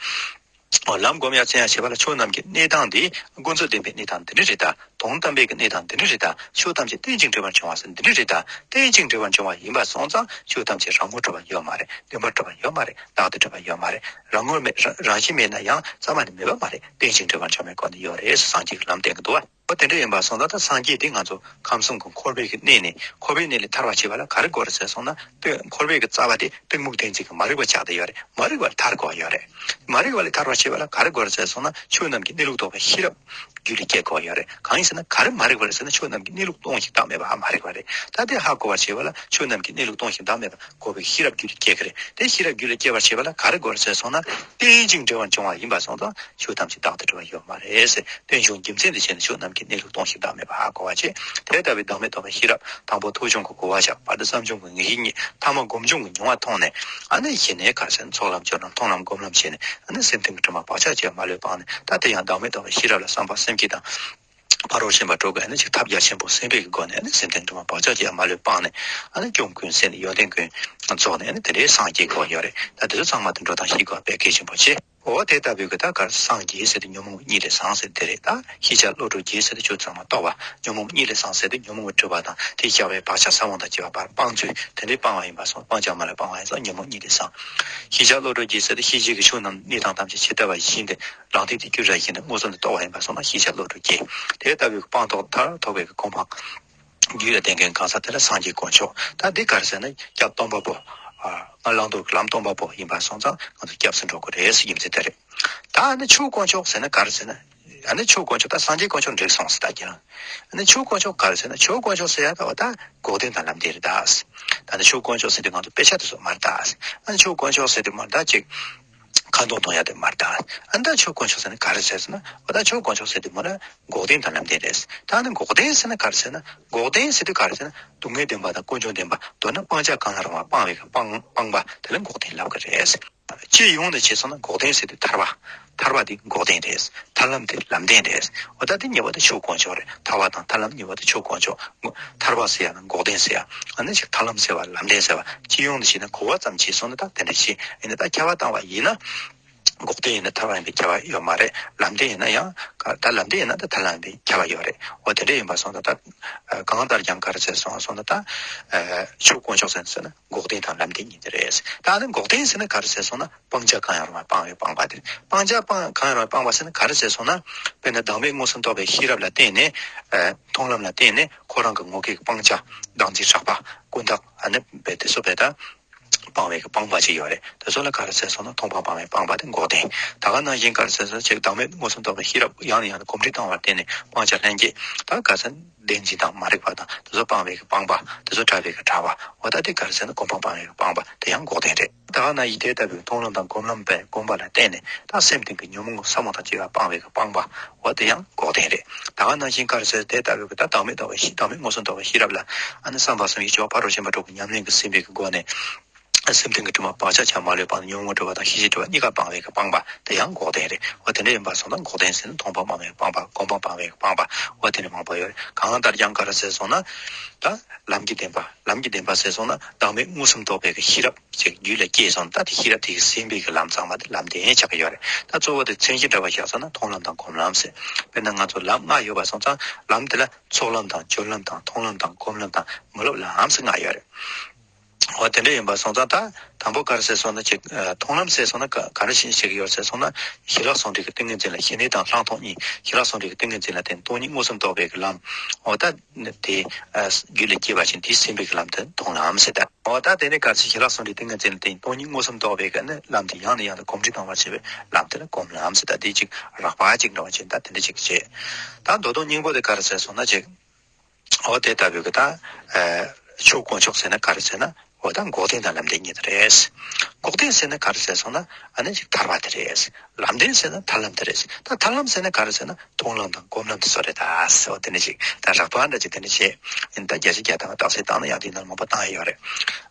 ལམ་སྒོམ་ཡ་མཚན་ཡ་བྱེད་པ་ལ་ཆོས་རྣམས་ཀྱི་གནས་སྟངས་འདི་ཀུན་རྫོབ་བདེན་པའི་གནས་སྟངས་འདི་འདྲ་རེད་ད། དོན་དམ་པའི་གི་གནས་སྟངས་འདི་འདྲ་རེད་ད། ཆོས་ཐམས་ཅད་རྟེན་ཅིང་འབྲེལ་བར་འབྱུང་བ་ཟེར་འདི་འདྲ་རེད་ད། རྟེན་ཅིང་འབྲེལ་བར་འབྱུང་བ་ཡིན་པ་སོང་ཙང་ཆོས་ཐམས་ཅད་རང་ངོ་གྲུབ་པ་ཡོད་མ་རེད། བདེན་པར་གྲུབ་པ་ཡོད་མ་རེད། བདག་ཏུ་གྲུབ་པ་ཡོད་མ་རེད། རང་ངོ་མེད་རང་རང་བཞིན་མེད་ན་ཡང་རྩ་བ་ནས་མེད་པ་མ་རེད། རྟེན་ཅིང་འབྲེལ་བར་འབྱུང་བའི་སྒོ་ནས་ཡོད་རེད་ཟེར་སངས་རྒྱས་ཀྱི་ལམ་བསྟན་གྱི་འདུག་བ། འོ་དེ་འདྲ་ཡིན་པ་སོང་ཙང་ད་སངས་རྒྱས་དེ་ང་ཚོ་ཁམས་གསུམ་གྱི་འཁོར་བའི་གི་གནས་ནས་འཁོར་བའི་གནས་ལས་ཐར་བར་བྱེད་པ་ལ་ག་རེ་དགོས་རེད་ཟེར་སོང་ན། གཏི་འཁོར་བའི་གི་རྩ་བ་དེ་གཏི་མུག་གཏན་ཚིགས་ཀྱི་མ་རིག་པ་ཆགས་བསྡད་ཡོད་རེད། མ་རིག་པ་ལས་ཐར་དགོས་ཡོད་རེད། མ་རིག་པ་ལས་ཐར་བར་བྱེད་པ་ལ་ག་རེ་དགོས་རེད་ཟེར་སོང་ན་ཆོས་རྣམས་ཀྱི་གནས་ལུགས་རྟོགས་པའི་ཤེས་རབ་རྒྱུད་ལ་སྐྱེ་དགོས་ཡོད་རེད། གང་ཡིན་ཟེར་ན་ག་རེ་མ་རིག་པ་རེད་ཟེར་ན་ཆོས་རྣམས་ཀྱི་གནས་ལུགས་སྟོང་ཞིང་བདག་མེད་པ་ཧ་མ་རིག་པ་རེད། ད་དེ་ཧ་གོ་བར་བྱེད་པ་ལ་ཆོས་རྣམས་ཀྱི་གནས་ལུགས་སྟོང་ཞིང་བདག་མེད་པ་གོ་བའི་ཤེས་རབ་རྒྱུད་ལ་སྐྱེ་གི་རེད། དེ་ཤེས་རབ་རྒྱུད་ལ་སྐྱེ་བར་བྱེད་པ་ལ་ག་རེ་དགོས་རེད་ཟེར་སོང་ན་རྟེན་ཅིང་འབྲེལ་བར་འབྱུང་བ་ཡིན་པ་སོང་ཙང་ཆོས་ཐམས་ཅད་བདག་ཏུ་གྲུབ་པ་ཡོད་མ་རེད་ཟེར། རྟེན་གཞུང་རྒྱུ་མཚན་དེ་བྱས་ནས་ཆོས་རྣམས་ཀྱི་གནས་ལུགས་སྟོང་ཞིང་བདག་མེད་པ་ཧ་གོ་བ་བྱེད། དེ་ལྟ་བུའི་བདག་མེད་རྟོགས་པའི་ཤེས་རབ་དང་པོ་ཐོས་བྱུང་གི་གོ་བ་བཞག་བར་དུ་བསམ་བྱུང་གི་ངེས་ཤེས་རྙེད། ཐ་མ་སྒོམ་བྱུང་གི་མྱོང་བ་མཐོང་ནས་ཨ་ནི་གཞི་ནས་ག་རེ་ཟེར་ན་ཚོགས་ལམ་སྦྱོར་ལམ་མཐོང་ལམ་སྒོམ་ལམ་བྱས་ནས་ཨ་ནི་སེམས་གཏིང་གི་དྲི་མ་བག་ཆགས་ཅན་མ་ལུས་སྤངས་ནས། ད་དེ་ཡང་བདག་མེད་རྟོགས་པའི་ཤེས་རབ་ལ་བསམ་པ་སེམས་བསྐྱེད་དང་། ཕ་རོལ་ཕྱིན་པ་དྲུག་གི་ཨ་ནི་ཅིག་ཐབས་རྒྱ་ཆེན་པོ་སེམས་པའི་གི་སྒོ་ནས་ཨ་ནི་སེམས་གཏིང་དྲི་མ་བག་ཆགས་ཅན་མ་ལུས་སྤངས་ནས། ཨ་ནི་སྐྱོན་ཀུན་ཟད་ནས་ཡོན་ཏན་ཀུན་རྫོགས་ནས་ཨ་ནི་དེ་འདྲའི་སངས་རྒྱས་དགོས་ཡོད་རེད། ད་དེ་ཚོ་ཚང་མ་དེ་འགྲོ་སྟངས་ཤེས་དགོས་དཔེ་གལ་ཆེན་པོ་ཆེ། འོ་དེ་ལྟ་བུའི་གི་ད་ག་རེ་སངས་རྒྱས་ཟེར་དུས་ཉོན་མོངས་གཉིད་ལས་སངས་ཟེར་དེ་རེད། ད་ཤེས་བྱ་བློ་གྲོས་རྒྱས་ཟེར་དུས་ཆོས་ཚང་མ་རྟོགས་པ། ཉོན་མོངས་གཉིད་ལས་སངས་ཟེར་དུས་ཉོན་མོངས་པའི་སྒྲིབ་པ་དང་དེས་བསྐྱེད་པའི་བག་ཆགས་ས་བོན་དང་བཅས་པ་པར་སྤང་ཚུལ་དེ་འདྲའི་སྤང་བ་ཡིན་པ་སོང་། སྤང་བྱ་མ་ལུས་སྤངས་པ་ཡིན་ཙང་ཉོན་མོངས་གཉིད་ལས་སངས། ཤེས་བྱ་བློ་གྲོས་རྒྱས་ཟེར་དུས་ཤེས་བྱའི་གི་ཆོས་རྣམས་གནས་སྟངས་ཐམས་ཅད་ཇི་ལྟ་བ་བཞིན་ཏེ། རང་སྟེང་དེ་རྒྱུ་ར་བཞིན་དུ་མངོན་སུམ་དུ་རྟོགས་པ་ཡིན་པ་སོང་ན་ཤེས་བྱ་བློ་གྲོས་རྒྱས། དེ་ལྟ་བུའི་སྤངས་རྟོགས་མཐར་ཐུག་པའི་གོ་འཕང་རྒྱུད་ལ་ལྡན་མཁན་གང་ཟག་དེ་ལ་སངས་རྒྱས་དཀོན་མཆོག་ད་འདི་ག་རེ་ཟེར་ན་སྐྱབས་སྟོན་པ་པོ། ཨ་ང་བླང་དོར་གྱི་ལམ་སྟོན་པ་པོ་ཡིན་པ་སོང་ཙང་ང་ཚོ་སྐྱབས་སུ་འགྲོ་དགོས་རེད་ཟེར་རྒྱུ་མཚན་དེ་རེད། ད་ཨ་ནི་ཆོས་དཀོན་མཆོག་ཟེར་ན་ག་རེ་ཟེར་ན། ཨ་ནི་ཆོས་དཀོན་མཆོག་ད་སངས་རྒྱས་དཀོན་མཆོག་འགྲིག་སོང་ཟེར་ད་ཀྱང་། ཨ་ནི་ཆོས་དཀོན་མཆོག་ག་རེ་ཟེར་ན་ཆོས་དཀོན་མཆོག་ཟེར་ཡ་ད་བ་ད་འགོག་བདེན་དང་ལམ་བདེན་རེད་ད། ད་ནི་ཆོས་དཀོན་མཆོག་ཟེར་དུས་ང་ཚོ་དཔེ་ཆ་དེ་ཚོ་མ་རེད་ད། ཨ་ནི་ཆོས་དཀོན་མཆོག་ཟེར་དུས་མ་རེད་ད་ཅིག་ཁ་འདོན་གཏོང་ཡ་དེ་མ་རེད་ད། ཨ་ནི་ད་ཆོས་དཀོན་མཆོག་ཟེར་ན་ག་རེ་ཟེར་ཟེར་ན། འོ་ད་ཆོས་དཀོན་མཆོག་ཟེར་དུས་མ་རེད། འགོག་བདེན་དང་ལམ་བདེན་རེད། ད་ནི་འགོག་བདེན་ཟེར་ན་ག་རེ་ཟེར་ན། འགོག་བདེན་ཟེར་དུས་ག་རེ་ཟེར་ན། སྡུག་བསྔལ་བདེན་པ་དང་ཀུན་འབྱུང་བདེན་པ། མདོར་ན་སྤང་བྱ་གང་ཡང་རུང་བ་སྤང་བའི་གི་སྤང་སྤང་བ་དེ་ལ་འགོག་བདེན་ལབ་ཀྱི་རེད། སྤྱི་ཡོངས་ནས་བྱས་སོང་ན་འགོག་བདེན་ཟེར་དུས་ཐར་པ། ཐར་པ་དེ་འགོག་བདེན་རེད། ཐར་ལམ་དེ་ལམ་བདེན་རེད། འོ་ད་དེ་གཉིས་པོ་དེ་ཆོས་དཀོན་མཆོག་རེད། ཐར་པ་དང་ཐར་ལམ་གཉིས་པོ་དེ་ཆོས་དཀོན་མཆོག་ཐར་པ་ཟེར་ཡ་ན་འགོག་བདེན་ཟེར་ཡ། ཨ་ནི་ཅིག་ཐར་ལམ་ཟེར་བ་ལམ་བདེན་ཟེར་བ་སྤྱི་ཡོངས་ནས་བྱས་ན་གོ་བ་ཙམ་བྱས་སོང་ན་ད་དེ་འདྲ་ཞིག་ཡིན་ན། ད་ཁྱད་པར་བཏང་བ་ཡིན་ན། འགོག་བདེན་ཡིན་ན་ཐར་པ་ཡིན་པའི་ཁྱད་པར་ཡོད་མ་རེད། ལམ་བདེན་ཡིན་ན་ཡང་ད་ལམ་བདེན་ཡིན་ན་ད་ཐར་ལམ་ཡིན་པའི་ཁྱད་པར་ཡོད་རེད། འོ་དེ་འདྲ་ཡིན་པ་སོང་ཙང་ད་གང་ལྟར་ཀྱང་ག་རེ་ཟེར་སོང་སོང་ན་ད་ཆོས་དཀོན་མཆོག་ཟེར་ཟེར་ན་འགོག་བདེན་དང་ལམ་བདེན་གཉིས་དེ་རེད། ད་ནི་འགོག་བདེན་ཟེར་ན་ག་རེ་ཟེར་སོང་ན་སྤང་བྱ་གང་ཡང་རུང་བ་སྤང་བའི་སྤངས་པ་དེ་རེད། སྤང་བྱ་སྤང་གང་ཡང་རུང་བ་སྤངས་པ་ཟེར་ན་ག་རེ་ཟེར་སོང་ན། དཔེར་ན་བདག་མེད་མངོན་སུམ་རྟོགས་པའི་ཤེས་རབ་ལ་བརྟེན་ནས་མཐོང་ལམ་ལ་བརྟེན་ནས་ཁོ་རང་གི་ངོ་སྐལ་གྱི་སྤང་བྱ་བདག་འཛིན་རགས་པ་ཀུན་བརྟགས་ཨ་ནི་དཔེ་དེ་ཚོ་དཔེ་ད། སྤང་བའི་གི་སྤངས་པ་ཅིག་ཡོད་རེད། དེ་ཚོ་ལ་ག་རེ་ཟེར་སོང་ན་མཐོང་སྤང་སྤང་བའི་སྤངས་པ་དེ་འགོག་བདེན། ད་ག་ནང་བཞིན་ག་རེ་ཟེར་སོང་ཅིག་བདག་མེད་མངོན་སུམ་རྟོགས་པའི་ཤེས་རབ་ཡང་ནས་ཡང་དུ་གོམས་འདྲིས་བཏང་བར་བརྟེན་ནས་སྤང་བྱ་ལྷན་སྐྱེས་ད་ག་ཟེར་བདེན་འཛིན་དང་མ་རིག་པ་དང་དེ་ཚོ་སྤངས་པའི་གི་སྤངས་པ། འོ་ད་དེ་ག་རེ་ཟེར་ན་སྤང་སྤངས་པའི་གི་སྤངས་པ་དེ་ཡང་འགོག་བདེན་རེད། ད་ག་ནང་བཞིན་དེ་ལྟ་བུའི་མཐོང་ལམ་དང་སྒོམ་ལམ་པས་སྒོམ་པ་ལ་བརྟེན་ནས་ད་སེམས་གཏིང་གི་ཉོན་མོངས་ས་བོན་དང་བཅས་པ་སྤངས་པའི་གི་སྤངས་པ། འོ་དེ་ཡང་འགོག་བདེན་རེད། ད་ག་ནང་བཞིན་ག་རེ་ཟེར་དེ་ལྟ་བུའི་གི་ད་བདག་མེད་རྟོགས་པའི་ཤེས་བདག་མེད་མངོན་སུམ་རྟོགས་པའི་ཤེས་རབ་ལ་ཨ་ནི་བསམ་པ་གསུམ་གྱིས་སྦྱོར་བ་ཕ་རོལ་ཕྱིན་པ་དྲུག་གི་ཉམས་ལེན་གྱི་སེམས་པའི་གི་སྒོ་ནས། སེམས་གཏིང་གི་དྲི་མ་བག་ཆགས་ཆ་མ་ལུས་སྤངས་ནས་ཉོན་མོངས་སྒྲིབ་པ་དང་ཤེས་བྱའི་སྒྲིབ་པ་གཉིས་ཀ་སྤངས་པའི་གི་སྤངས་པ་དེ་ཡང་འགོག་བདེན་རེད། འོ་དེ་འདྲ་ཡིན་པ་སོང་ན་འགོག་བདེན་ཟེར་ན་མཐོང་སྤང་སྤངས་པའི་སྤངས་པ། སྒོམ་སྤང་སྤངས་པའི་གི་སྤངས་པ། འོ་དེ་འདྲ་མང་པོ་ཡོད་རེད། གང་ལྟར་ཀྱང་ག་རེ་ཟེར་སོང་ན། ད་ལམ་གྱི་བདེན་པ་ལམ་གྱི་བདེན་པ་ཟེར་སོང་ན་བདག་མེད་མངོན་སུམ་རྟོགས་པའི་གི་ཤེས་རབ་ཅིག་རྒྱུད་ལ་སྐྱེས་སོང་ན་ད་དེ་ཤེས་རབ་དེ་གིས་ཟིན་པའི་གི་ལམ་ཚང་མ་དེ་ལམ་བདེན་ཆགས་ཀྱི་ཡོད་རེད། ད་གཙོ་བོ་དེ་མཚན་གཞི་འདྲ་བ་བཞག་སོང་ན་མཐོང་ལམ་དང་སྒོམ་ལམ་ཟེར། དཔེར་ན་ང་ཚོ་ལམ་ལྔ་ཡོད་པ་སོང་ཙང་ལམ་དེ་ལ་ཚོགས་ལམ་དང་སྦྱོར་ལམ་དང་མཐོང་ལམ་དང་སྒོམ་ལམ་དང་མི་སློབ་ལམ་ཟེར་ལྔ་ཡོད་རེད། འོ་དེ་འདྲ་ཡིན་པ་སོང་ཙང་ད་དང་པོ་ག་རེ་ཟེར་སོང་ན་ཅིག་མཐོང་ལམ་ཟེར་སོང་ན་ག་ག་རེ་བྱེད་ཀྱི་ཡོད་ཟེར་སོང་ན་ཞི་ལྷག་ཟུང་འབྲེལ་གྱི་ཏིང་ངེ་འཛིན་ལ་ཞི་གནས་དང་ལྷག་མཐོང་གཉིས། ཞི་ལྷག་ཟུང་འབྲེལ་གྱི་ཏིང་ངེ་འཛིན་ལ་བརྟེན་སྟོང་ཉིད་མངོན་སུམ་རྟོགས་པའི་གི་ལམ། འོ་ད་དེ་རྒྱུད་ལ་སྐྱེས་པ་ཅིག་དེས་ཟིན་པའི་གི་ལམ་དེ་མཐོང་ལམ་ཟེར་ད། འོ་ད་དེ་ནས་ག་རེ་ཟེར་ཞི་ལྷག་ཟུང་འབྲེལ་ཏིང་ངེ་འཛིན་ལ་བརྟེན་སྟོང་ཉིད་མངོན་སུམ་རྟོགས་པའི་གི་ནི་ལམ་དེ་ཡང་ནས་ཡང་དུ་གོམས་འདྲིས་བཏང་བར་བྱེད་པའི་ལམ་དེ་ལ་སྒོམ་ལམ་ཟེར་ད། དེ་ཅིག་རགས་པ་ཅིག་འདྲ་བ་ཅིག་ད་དེ་འདྲ་ཅིག་བྱེད། ད་མདོ་དོན་སྙིང་པོ་དེ་ག་རེ་ཟེར་སོང་ན་ཅིག་འོ་དེ་ལྟ་བུའི་གི་ད། ཨ་ཆོས་དཀོན་མཆོག་ཟེར་ན་ག་རེ་ཟེར་ན། འོ་ད་འགོག་བདེན་དང་ལམ་བདེན་གཉིས་དེ་རེད། འགོག་བདེན་ཟེར་ན་ག་རེ་ཟེར་སོང་ན་ཨ་ནི་ཅིག་ཐར་པ་དེ་རེད། ལམ་བདེན་ཟེར་ན་ཐར་ལམ་དེ་རེད། ད་ཐར་ལམ་ཟེར་ན་ག་རེ་ཟེར་ན་མཐོང་ལམ་དང་སྒོམ་ལམ་དེ་ཚོ་རེད་ད་ཟེར་བ་དེ་འདྲ་ཅིག་ད་རགས་པ་འདྲ་ཅིག་དེ་འདྲ་བྱས། ཨ་ནི་ད་བརྒྱ་ཆ་བརྒྱ་ཐམ་པ་རྟགས་གསལ་བཏང་ན་ཡང་དེ་ནང་མང་པོ་བཏང་ཡ་ཡོད་རེད།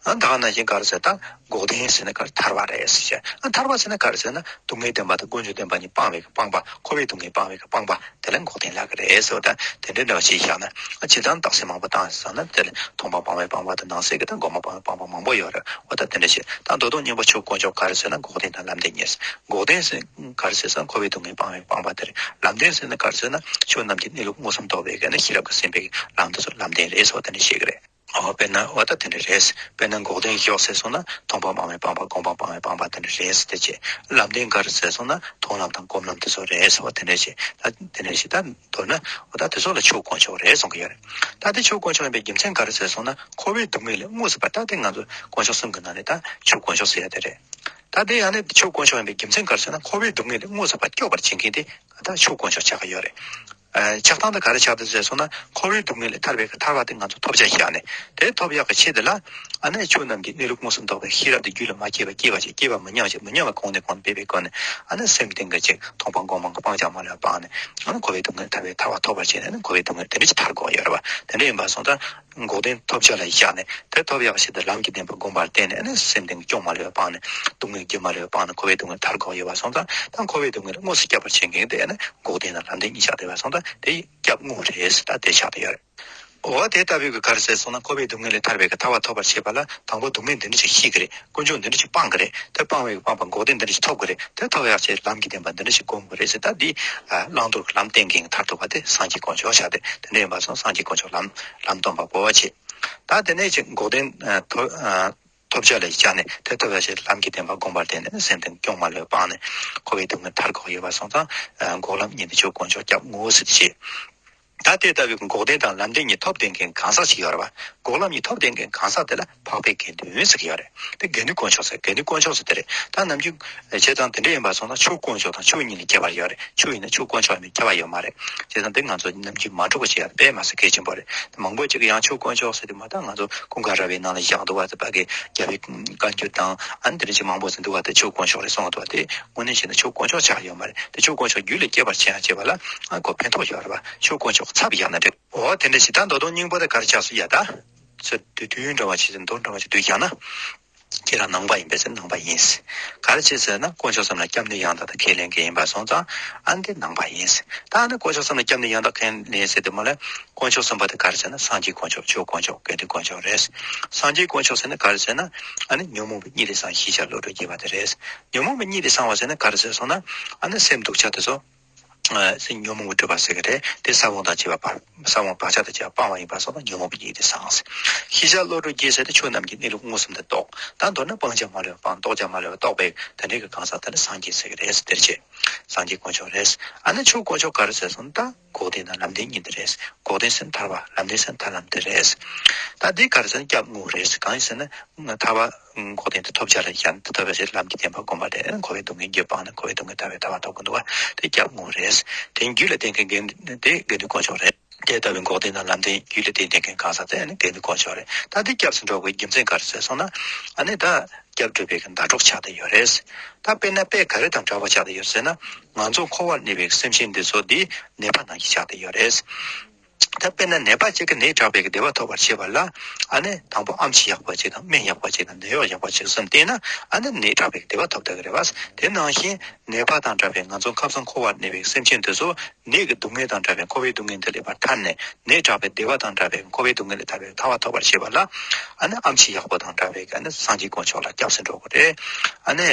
ཨ་ད་ག་ནང་བཞིན་ག་རེ་ཟེར་ད། འགོག་བདེན་ཟེར་ན་ག་རེ་ཐར་པ་རེད་ཟེར་བྱས། ཨ་ཐར་པ་ཟེར་ན་ག་རེ་ཟེར་ན་སྡུག་བསྔལ་བདེན་པ་དང་ཀུན་འབྱུང་བདེན་པ་གཉིས་སྤངས་པའི་གི་སྤངས་པ། འཁོར་བའི་སྡུག་བསྔལ་སྤངས་པའི་གི་སྤངས་པ་དེ་ལ་འགོག་བདེན་ལབ་ཀྱི་རེད་ཟེར་བ་དང་དེ་འདྲའི་འདྲ་བ་ཞིག་བཞག་ན། ཨ་སྤྱིར་བཏང་རྟགས་གསལ་མང་པོ་བཏང་ཟེར་ན་དེ་ལ་མཐོང་སྤང་སྤངས་པའི་སྤངས་པ་དང་ནང་གསེས་ཀྱི་དང་སྒོམ་སྤང་སྤངས་པ་ མང་པོ་ཡོད་རེད། འོ་ད་དེ་འདྲ་བྱས། ད་མདོ་དོན་སྙིང་པོ་ཆོས་དཀོན་མཆོག་ག་རེ་ཟེར་ན། འགོག་བདེན་དང་ལམ་བདེན་གཉིས། འགོག་བདེན་ཟེར་ག་རེ་ཟེར་ན། འཁོར་བའི་སྡུག་བསྔལ་སྤང་བའི་སྤངས་པ་དེ་རེད། ལམ་བདེན་ཟེར་ན་ག་རེ་ཟེར་ན། ཆོས་རྣམས་ཀྱི་གནས་ལུགས་མངོན་སུམ་རྟོགས་པའི་གི་ནི་ཤེས་རབ་ཀྱི་སེམས་དཔའི་ལམ་དེ་ཚོ་ལམ་བདེན་རེད་ཟེར་བ་དེ་འདྲ་བཤད་ཀྱི་རེད། འོ་དཔེར་ན་འོ་ད་དེ་འདྲ་རེད། དཔེར་ན་འགོག་བདེན་བཞི་ཟེར་སོང་ན། མཐོང་སྤང་སྤང་བའི་སྤངས་པ། སྒོམ་སྤང་སྤང་བའི་སྤངས་པ་དེ་འདྲ་རེད་དེ་བྱས། ལམ་བདེན་ག་རེ་ཟེར་སོང་ན། མཐོང་ལམ་དང་སྒོམ་ལམ་དེ་ཚོ་རེད་ཟེར་བ་དེ་འདྲ་བྱས། ད་དེ་འདྲ་བྱས། ད་མདོར་ན་འོ་ད་དེ་ཚོ་ལ་ཆོས་དཀོན་མཆོག་རེད་གསུང་གི་ཡོད་རེད། ད་དེ་ཆོས་དཀོན་མཆོག་ཡིན་པའི་རྒྱུ་མཚན་ག་རེ་ཟེར་སོང་ན། འཁོར་བའི་སྡུག་བསྔལ་ལས་དངོས་སུ་ཕར། ད་དེ་ང་ཚོ་དཀོན་མཆོག་གསུམ་གྱི་ནང་ནས་ད་ཆོས་དཀོན་མཆོག་ཟེར་ཡ་དེ་རེད། ད་དེ་ཡང་ནི་ཆོས་དཀོན་མཆོག་ཡིན་པའི་རྒྱུ་མཚན་ག་རེ་ཟེར་ན། འཁོར་བའི་སྡུག་བསྔལ་ལས་དངོས་སུ་ཕར་སྐྱོབ་པར་བྱེད་མཁན་དེ་ད་ཆོས་དཀོན་མཆོག་ཆགས་ཀྱི་ཡོད་རེད། ཨ། ཆགས་སྟངས་དེ་ག་རེ་ཆགས་འདུག་ཟེར་སོང་ན། འཁོར་བའི་སྡུག་བསྔལ་ལས་ཐར་བའི་གི་ཐར་པ་དེ་ང་ཚོ་ཐོབ་བྱ་བཞག་ནས། དེ་ཐོབ་ཡག་གི་ཆེད་དུ་ལ། ཨ་ནི་ཆོས་རྣམས་ཀྱི་གནས་ལུགས་མངོན་སུམ་རྟོགས་པའི་ཤེས་རབ་དེ་རྒྱུད་ལ་མ་སྐྱེས་པ་སྐྱེས་པ་བྱེད། སྐྱེས་པ་མི་ཉམས་བྱེད། མི་ཉམས་པ་གོང་ནས་གོང་དུ་སྤེལ་བའི་སྒོ་ནས། ཨ་ནི་སེམས་གཏིང་གི་ཅིག་མཐོང་སྤང་སྒོམ་སྤང་གི་སྤང་བྱ་མ་ལུས་པ་སྤངས་ནས། ཨ་ནི་འཁོར་བའི་སྡུག་བསྔལ་ཐར་པའི་ཐར་པ་ཐོབ་པར་བྱས་ནས། ཨ་ནི་འཁོར་བའི་སྡུག་བསྔལ་དེ་འདྲ་ཅིག་ཐར་དགོས་ཡོད་རེད་པ། དེ་འདྲ་ཡིན་པ་སོང་ཙང་། འགོག་བདེན་ཐོབ་བྱ་ལ་བཞག་ནས། དེ་ཐོབ་ཡག་ཆེད་དུ་ལམ་གྱི་བདེན་པ་བསྒོམ་པར་བརྟེན་ནས། ཨ་ནི་སེམས་གཏིང་སྐྱོ་མ་ལུས་པ་སྤངས་ནས། སྡུག་བསྔལ་རྒྱུ་མ་ལུས་པ་སྤངས་ནས་འཁོར་བའི་སྡུག་བསྔལ་ཐར་དགོས་ཡོད་པ་སོང་ཙང་། ད་འཁོར་བའི་སྡུག་བསྔལ་དངོས་སུ་སྐྱོབ་པར་བྱེད་མཁན་དེ་ཨ་ནི་འགོག་བདེན་དང་ལམ་བདེན་གཉིས་ཆགས་བསྡད་པ་སོང་ཙང་། དེ་སྐྱབས་དངོས་རེད། ད་དེ་ཆགས་བསྡད་ཡོད་རེད། འོ་དེ་ལྟ་བུའི་གི་ག་རེ་ཟེར་སོང་ན། འཁོར་བའི་སྡུག་བསྔལ་ལས་ཐར་བའི་གི་ཐར་པ་ཐོབ་པར་བྱེད་པ་ལ། དང་པོ་སྡུག་བསྔལ་འདི་འདྲ་ཞིག་ཤེས་ཀྱི་རེད། དཀོན་མཆོག་འདི་འདྲ་ཞིག་སྤང་གི་རེད། དེ་སྤང་བའི་གི་སྤངས་པ་འགོག་བདེན་འདི་འདྲ་ཞིག་ཐོབ་ཀྱི་རེད། དེ་ཐོབ་ཡག་ཆེད་ལམ་གྱི་བདེན་པ་འདི་འདྲ་ཞིག་སྒོམ་དགོས་རེད་ཟེར། ད་འདི་ཨ་བླང་དོར་གྱི་ལམ་བསྟེན་མཁན་མཐར་ཐུག་པ་དེ་སངས་རྒྱས་དཀོན་མཆོག་ཆགས་ཏེ། དེ་འདྲ་ཡིན་པ་སོང་། སངས་རྒྱས་དཀོན་མཆོག་ལམ་ལམ་སྟོན་པ་གོ་བ་ཆེ། ད་དེ་ནས་ཅིག་འགོག་བདེན་ཨ་ཐོབ་ཨ་ཐོབ་བྱ་ལ་བཞག་ནས། དེ་ཐོབ་ཡག་ཆེད་ལམ་གྱི་བདེན་པ་བསྒོམ་པར་བརྟེན་ནས། སེམས་གཏིང་སྐྱོ་མ་ལུས་པ་སྤངས་ནས་འཁོར་བའི་སྡུག་བསྔལ་ཐར་དགོས་ཡོད་པ་སོང་ཙང་། ཨ་འགོག་ལམ་གཉིས་ཏེ་ཆོས་དཀོན་མཆོག་སྐྱབས་དངོས་ཟེར་བྱས། ད་དེ་ལྟ་བུའི་འགོག་བདེན་དང་ལམ་བདེན་གཉིས་ཐོབ་བསྡད་མཁན་གང་ཟག་ཅིག་ཡོད་རེད་པ། འགོག་ལམ་གཉིས་ཐོབ་བསྡད་མཁན་གང་ཟག་དེ་ལ་འཕགས་པའི་དགེ་འདུན་ཟེར་གྱི་ཡོད་རེད། དེ་དགེ་འདུན་དཀོན་མཆོག་ཟེར། དགེ་འདུན་དཀོན་མཆོག་ཟེར་དེ་རེད། ད་ནམ་རྒྱུན་བྱས་ཙང་དེ་འདྲ་ཡིན་པ་སོང་ན། ཆོས་དཀོན་མཆོག་དང་ཆོས་གཉིས་ལས་ཁྱད་པར་ཡོད་རེད། ཆོས་ཡིན་ན་ཆོས་དཀོན་མཆོག་ཡིན་པའི་ཁྱད་པར་ཡོད་མ་རེད། བྱས་ཙང་དེ་ང་ཚོ་ནམ་རྒྱུན་མ་འགྲོ་བ་བྱེད་ཡ་དཔེ་མ་སྲིད་གལ་ཆེན་པོ་རེད། མང་པོ་ཅིག་ཡང་ཆོས་དཀོན་མཆོག་ཟེར་དུས་མ། ད་ང་ཚོ་ཀུན་དགའ་ར་བའི་ནང་ལ་བཞག་འདུག་པ། དེ་ཕ་གི་རྒྱལ་བའི་བཀའ་འགྱུར་དང་། ཨ་ནི་དེ་འདྲ་ཅིག་མང་པོ་ཟེར་འདུག་པ། དེ་ཆོས་དཀོན་མཆོག་རེད་གསུངས་འདུག་པ། དེ་དངོས་གནས་བྱས་ན་ཆོས་དཀོན་མཆོག་ཆགས་ཡོད་མ་རེད། དེ་ཆོས་དཀོན་མཆོག་རྒྱུད་ལ་སྐྱེ་བར་བྱེད་ཡ་བྱེད་པ་ལ་ཨ་ཁོ་ཕན་ཐོགས་ཡོད་རེད་པ། ཆོས་དཀོན་མཆོག་ཚབ་བཞག་ན་འགྲིག་འོ་དེ་འདྲ་ཞིག་ད་མདོ་དོན་སྙིང་པོ་དེ་ག་རེ་ཆགས་སོང་ཡ། ད་ཚོད་དུས་དུས་ཡུན་འདྲ་བ་ཞིག་མདོ་འདྲ་བ་ཞིག་བསྡུས་བཞག་ན། ཁྱེད་རང་ནང་པ་ཡིན་པས་ཟེར། ནང་པ་ཡིན། ག་རེ་བྱས་ཟེར་ན། དཀོན་མཆོག་གསུམ་ལ་སྐྱབས་གནས་ཡང་དག་ཏུ་ཁས་ལེན་མཁན་ཡིན་པ་སོང་ཙང་། ཨ་ནི་དེ་ནང་པ་ཡིན། ད་ཨ་ནི་དཀོན་མཆོག་གསུམ་ལ་སྐྱབས་གནས་ཡང་དག་ཁས་ལེན་ཟེར་དུས་མ་ལ། དཀོན་མཆོག་གསུམ་པོ་དེ་ག་རེ་ཟེར་ན། སངས་རྒྱས་དཀོན་མཆོག་ཆོས་དཀོན་མཆོག་དགེ་འདུན་དཀོན་མཆོག་རེད། སངས་རྒྱས་དཀོན་མཆོག་ཟེར་ན་ག་རེ་ཟེར་ན། ཨ་ནི་ཉོན་མོངས་པའི་གཉིད་ལས་སངས། ཤེས་བྱ་བློ་གྲོས་རྒྱས་པ་དེ་རེད། ཉོན་མོངས་པའི་གཉིད་ལས་སངས་པ་ཟེར་ན་ག་རེ་ཟེར་སོང་ན། ཨ་ནི་སེམས་སྡུག་ཅག་དེ་ཚོ། ཨ་སེམས་ཉོན་མོངས་པ་སྒྲིབ་པ་ཟེར་གི་རེད། དེ་ས་བོན་དང་བཅས་པ་བར། ས་བོན་བག་ཆགས་དང་བཅས་པ་སྤངས་པ་ཡིན་པ་སོང་ན་ཉོན་མོངས་པའི་གཉིད་དེ་སངས། ཤེས་བྱ་བློ་གྲོས་རྒྱས་ཟེར་དེ་ཆོས་རྣམས་ཀྱི་གནས་ལུགས་མངོན་སུམ་དུ་རྟོགས། ད་མདོར་ན་སྤང་བྱ་མ་ལུས་པ་སྤངས། རྟོགས་བྱ་མ་ལུས་པ་རྟོགས་པའི་དེ་འདྲའི་གི་གང་ཟག་དེ་ནི་སངས་རྒྱས་ཟེར་གི་རེད་ཟེར། དེར་བྱེད། སངས་རྒྱས་དཀོན་མཆོག་རེད། ཨ་ནི་ཆོས་དཀོན་མཆོག་ག་རེ་ཟེར་སོང་ན། ད་འགོག་བདེན་དང་ལམ་བདེན་གཉིས་དེ་རེད། འགོག་བདེན་ཟེར་ན་ཐར་པ། ལམ་བདེན་ཟེར་ན་ཐར་ལམ་དེ་རེད། ད་འདི་ག་རེ་ཟེར་ན་སྐྱབས་དངོས་རེད། གང་ཡིན་ཟེར་ན། ཐར་པ། འགོག་བདེན་དེ་ཐོབ་བྱ་ལ་བཞག་ནས། དེ་ཐོབ་བྱ་ཞིག་ལམ་གྱི་བདེན་པ་བསྒོམ་པ་དེ་འཁོར་བའི་སྡུག་བསྔལ་རྒྱུད་སྤངས་ནས་འཁོར་བའི་སྡུག་བསྔལ་ཐར་པའི་ཐར་པ་ཐོབ་ཀྱི་འདུག་པ། དེ་སྐྱབས་དངོས་རེད། དེ་རྒྱུད་ལ་བསྟེན་མཁན་དགེ་འདུན་དེ་དགེ་འདུན་དཀོན་མཆོག་རེད། དེ་ལྟ་བུའི་འགོག་བདེན་དང་ལམ་བདེན་རྒྱུད་ལ་བསྟེན་བསྟེན་མཁན་གང་ཟག་དེ་ནི་དགེ་འདུན་དཀོན་མཆོག་རེད། ད་དེ་སྐྱབས་སུ་འགྲོ་དགོས་རྒྱུ་མཚན་ག་རེ་ཟེར་སོང་ན། ཨ་ནི་ད་སྐྱབས་སྒྲུབ་པའི་གི་ཟླ་གྲོགས་ཆགས་བསྡད་ཡོད་རེད། ད་དཔེར་ན་དཔེ་ག་རེ་དང་འདྲ་བ་ཆགས་བསྡད་ཡོད་ཟེར་ན། ང་ཚོ་འཁོར་བར་གནས་པའི་སེམས་ཅན་འདི་ཚོ་འདི་ནད་པ་ནང་བཞིན་ཆགས་བསྡད་ཡོད་རེད། ད་དཔེར་ན་ནད་པ་གཅིག་གིས་ནད་དྲག་པའི་བདེ་བ་ཐོབ་པར་བྱེད་པ་ལ། ཨ་ནི་དང་པོ་ཨེམ་ཆི་ཡག་པོ་གཅིག་དང་། སྨན་ཡག་པོ་གཅིག་དང་། ནད་གཡོག་ཡག་པོ་གཅིག་གསུམ་བསྟེན་ན། ཨ་ནི་ནད་དྲག་པའི་བདེ་བ་ཐོབ་ཐུབ་ཀྱི་རེད་པ། དེ་ནང་བཞིན་ནད་པ་དང་འདྲ་བའི་ང་ཚོ་ཁམས་གསུམ་འཁོར་བར་གནས་པའི་སེམས་ཅན་དེ་ཚོ་ནད་ཀྱི་སྡུག་བསྔལ་དང་འདྲ་བའི་འཁོར་བའི་སྡུག་བསྔལ་འདི་ལས་ཕར་ཐར་ནས། ནད་དྲག་པའི་བདེ་བ་དང་འདྲ་བའི་འཁོར་བའི་སྡུག་བསྔལ་ལས་ཐར་བའི་ཐར་པ་ཐོབ་པར་བྱེད་པ་ལ། ཨ་ནི་ཨེམ་ཆི་ཡག་པོ་དང་འདྲ་བའི་ཨ་ནི་སངས་རྒྱས་དཀོན་མཆོག་ལ་སྐྱབས་སུ་འགྲོ་དགོས་རེད། ཨ་ནི།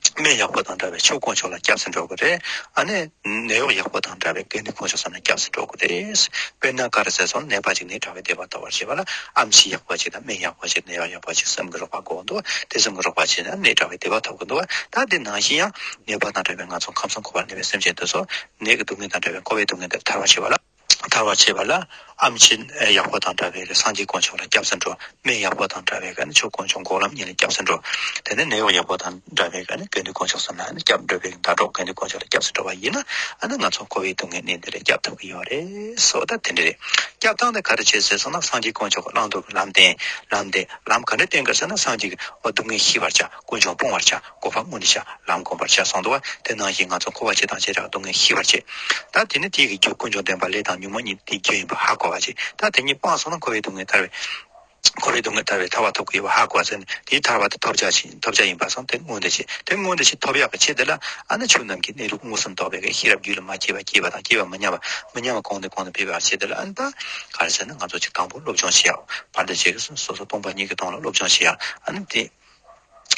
སྨན་ཡག་པོ་དང་འདྲ་བའི་ཆོས་དཀོན་མཆོག་ལ་སྐྱབས་སུ་འགྲོ་དགོས་རེད། ཨ་ནི་ནད་གཡོག་ཡག་པོ་དང་འདྲ་བའི་དགེ་འདུན་དཀོན་མཆོག་གསུམ་ལ་སྐྱབས་སུ་འགྲོ་དགོས་རེད། དཔེར་ན་ག་རེ་ཟེར་སོང་ན། ནད་པ་གཅིག་ནད་དྲག་པའི་བདེ་བ་ཐོབ་པར་བྱེད་པ་ལ་ཨེམ་ཆི་ཡག་པོ་གཅིག་དང་། སྨན་ཡག་པོ་གཅིག་ནད་གཡོག་ཡག་པོ་གཅིག་གསུམ་གྱི་རོགས་པ་དགོས་འདུག་དེ་གསུམ་གྱི་རོགས་པ་བྱས་ན་ནད་དྲག་པའི་བདེ་བ་ཐོབ་ཀྱི་འདུག་ད་དེ་ནང་བཞིན་ཡང་ནད་པ་དང་འདྲ་བའི་ང་ཚོ་ཁམས་གསུམ་འཁོར་བར་གནས་པའི་སེམས་ཅན་དེ་ཚོ་ནད་ཀྱི་སྡུག་བསྔལ་དང་འདྲ་བའི་འཁོར་བའི་སྡུག་བསྔལ་དེ་ཐར་བར་བྱེད་པ་ལ། ཐར་བར་བྱེད་པ་ལ་ཨེམ་ཆི་ཡག་པོ་དང་འདྲ་བའི་སངས་རྒྱས་དཀོན་མཆོག་ལ་སྐྱབས་སུ་འགྲོ། སྨན་ཡག་པོ་དང་འདྲ་བའི་ཨ་ནི་ཆོས་དཀོན་མཆོག་འགོག་ལམ་གཉིས་ལ་སྐྱབས་སུ་འགྲོ། དེ་ནས་ནད་གཡོག་ཡག་པོ་དང་འདྲ་བའི་ཨ་ནི་དགེ་འདུན་དཀོན་མཆོག་གསུམ་ལ་ཨ་ནི་སྐྱབས་འགྲོ་བའི་ཟླ་གྲོགས་དགེ་འདུན་དཀོན་མཆོག་ལ་སྐྱབས་སུ་འགྲོ་བ་ཡིན་ན། ཨ་ནི་ང་ཚོ་འཁོར་བའི་སྡུག་བསྔལ་གནས་འདི་ལས་སྐྱབས་ཐུབ་ཀྱི་ཡོད་རེད་ཟེར་བ་ད་དེ་འདྲ་རེད། སྐྱབས་སྟངས་དེ་ག་རེ་བྱེད་ཟེར་སོང་ན། སངས་རྒྱས་དཀོན་མཆོག་གི་བླང་དོར་གྱི་ལམ་བསྟེན། ལམ་བསྟེན། ལམ་ག་འདྲ་བསྟེན་དགོས་ཟེར་ན། སངས་རྒྱས་ཀྱིས་འོ་སྡུག་བསྔལ་ཤེས་པར་བྱ། ཀུན་འབྱུང་སྤོང་བར་བྱ། གོ་འཕང་མངོན་དུ་བྱ། ལམ་བསྒོམ་པར་བྱ་གསུངས་འདུག་བ། དེ་ནང་བཞིན་ང་ཚོ་འཁོར་བ་སྤྱི་དང་བྱེ་བྲག་སྡུག་བསྔལ་ཤེས་པར་བྱེད། ད་དེ་ནི་དེའི་གི་རྒྱུ་ཀུན་འབྱུང་བདེན་པ་ལས་དང་ཉོན་མོངས་གཉིས་དེའི་རྒྱུ་ཡིན་པ་ཧ་གོ་བ་བྱེད། ད་དེ་གཉིས་སྤངས་སོང་ན་འཁོར་བའི་སྡུག་བསྔལ་ཐར་བའི་ འཁོར་བའི་སྡུག་བསྔལ་ཐར་བའི་ཐར་པ་ཐོབ་ཀྱི་ཡོད་པ་ཧ་གོ་བ་ཟེར་ནས། དེའི་ཐར་པ་དེ་ཐོབ་བྱ་ཞིག་ཐོབ་བྱ་ཡིན་པ་སོང་། དེ་མངོན་དུ་བྱེད། དེ་མངོན་དུ་བྱེད་ཐོབ་ཡག་གི་ཆེད་དེ་ལ། ཨ་ནི་ཆོས་རྣམས་ཀྱི་གནས་ལུགས་མངོན་སུམ་རྟོགས་པའི་གི་ཤེས་རབ་རྒྱུད་ལ་མ་སྐྱེས་པ། སྐྱེས་པ་དང་སྐྱེས་པ་མི་ཉམས་པ། མི་ཉམས་པ་གོང་ནས་གོང་དུ་འཕེལ་བའི་ཆེད་དེ་ལ། ཨ་ནི་ད་ག་རེ་ཟེར་ན། ང་ཚོ་ཅིག་དང་པོ་སློབ་སྦྱོང་བྱེད་ཡག། བར་དུ་བྱེད་ཀྱི་སོ་སོ་སྟོང་པ་ཉིད་ཀྱི་དོན་ལ་སློབ་སྦྱོང་བྱེད་ཡག། ཨ་ནི་དེ།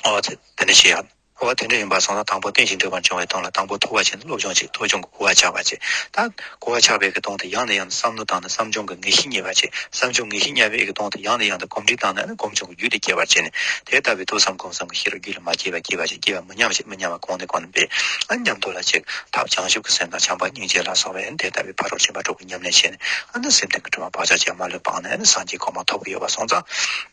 ཨོ་དེ་དེ་འདྲ་བྱེད་ཡག། འོ་དེ་འདྲ་ཡིན་པ་སོང་ན། དང་པོ་རྟེན་ཅིང་འབྲེལ་བར་འབྱུང་བའི་དོན་ལ། དང་པོ་ཐོབ་པར་བྱས་ནས་སློབ་སྦྱོང་བྱེད། ཐོབ་བྱུང་གི་གོ་བ་ཆགས་པར་བྱེད། ད་གོ་བ་ཆགས་པའི་གི་དོན་དེ་ཡང་ནས་ཡང་དུ་བསམ་བློ་བཏང་ནས། བསམ་བྱུང་གི་ངེས་ཤེས་རྙེད་པར་བྱེད། བསམ་བྱུང་ངེས་ཤེས་རྙེད་པའི་གི་དོན་དེ་ཡང་ནས་ཡང་དུ་གོམས་འདྲིས་བཏང་ནས། ཨ་ནི་གོམས་བྱུང་གི་རྒྱུད་དེ་སྐྱེ་བར་བྱེད་ནས། དེ་ལྟ་བུའི་ཐོས་བསམ་སྒོམ་གསུམ་གྱི་ཤེས་རབ་རྒྱུད་ལ་མ་སྐྱེས་པ་སྐྱེས་པར་བྱེད། སྐྱེས་པ་མི་ཉམས་ཤིང་མི་ཉམས་པ་གོང་ནས་གོང་དུ་འཕེལ། ཨ་ནི་མཉམ་དུ་ལ་ཅིག་ཐབས་བྱང་ཆུབ་ཀྱི་སེམས་དང་། བྱམས་པ་སྙིང་རྗེ་ལ་སོགས་པའི་དེ་ལྟ་བུའི་ཕ་རོལ་ཕྱིན་པ་དྲུག་གི་ཉམས་ལེན་བྱས་ནས། ཨ་ནི་སེམས་གཏིང་གི་དྲི་མ་བག་ཆགས་ཅན་མ་ལུས་སྤངས་ནས། ཨ་ནི་སངས་རྒྱས་གོ་འཕང་ཐོབ་ཀྱི་ཡོད་པ་སོང་ཙང་།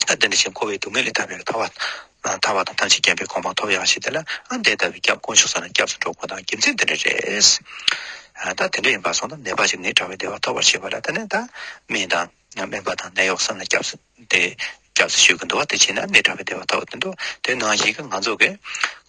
ཨ་དེ་འདྲ་ཞིག་འཁོར་བའི་སྡུག་བསྔལ་ལས་ཐར་བའི་ཐར་པ། ཐར་པ་དང་ཐམས་ཅད་མཁྱེན་པའི་གོ་འཕང་ཐོབ་ཡག་ཆེད་དེ་ལ། ཨ་དེ་ལྟ་བུའི་སྐྱབས། དཀོན་མཆོག་གསུམ་ལ་སྐྱབས་སུ་འགྲོ་དགོས་དང་རྒྱུ་མཚན་དེ་འདྲ་རེད། ཨ་ད་དེ་འདྲ་ཡིན་པ་སོང་ན། ནད་པ་ཞིག་ནད་དྲག་པའི་བདེ་བ་ཐོབ་པར་བྱེད་པ་ལ། དེ་ནས་ད་སྨན་དང་སྨན་པ་དང་ནད་གཡོག་གསུམ་ལ་སྐྱབས་སུ། དེ་སྐྱབས་སུ་ཞུ་གི་འདུག་པ། དེ་བྱས་ན་ནད་དྲག་པའི་བདེ་བ་ཐོབ་ཀྱི་འདུག། དེ་ནང་བཞིན་གྱི་ང་ཚོ་གི།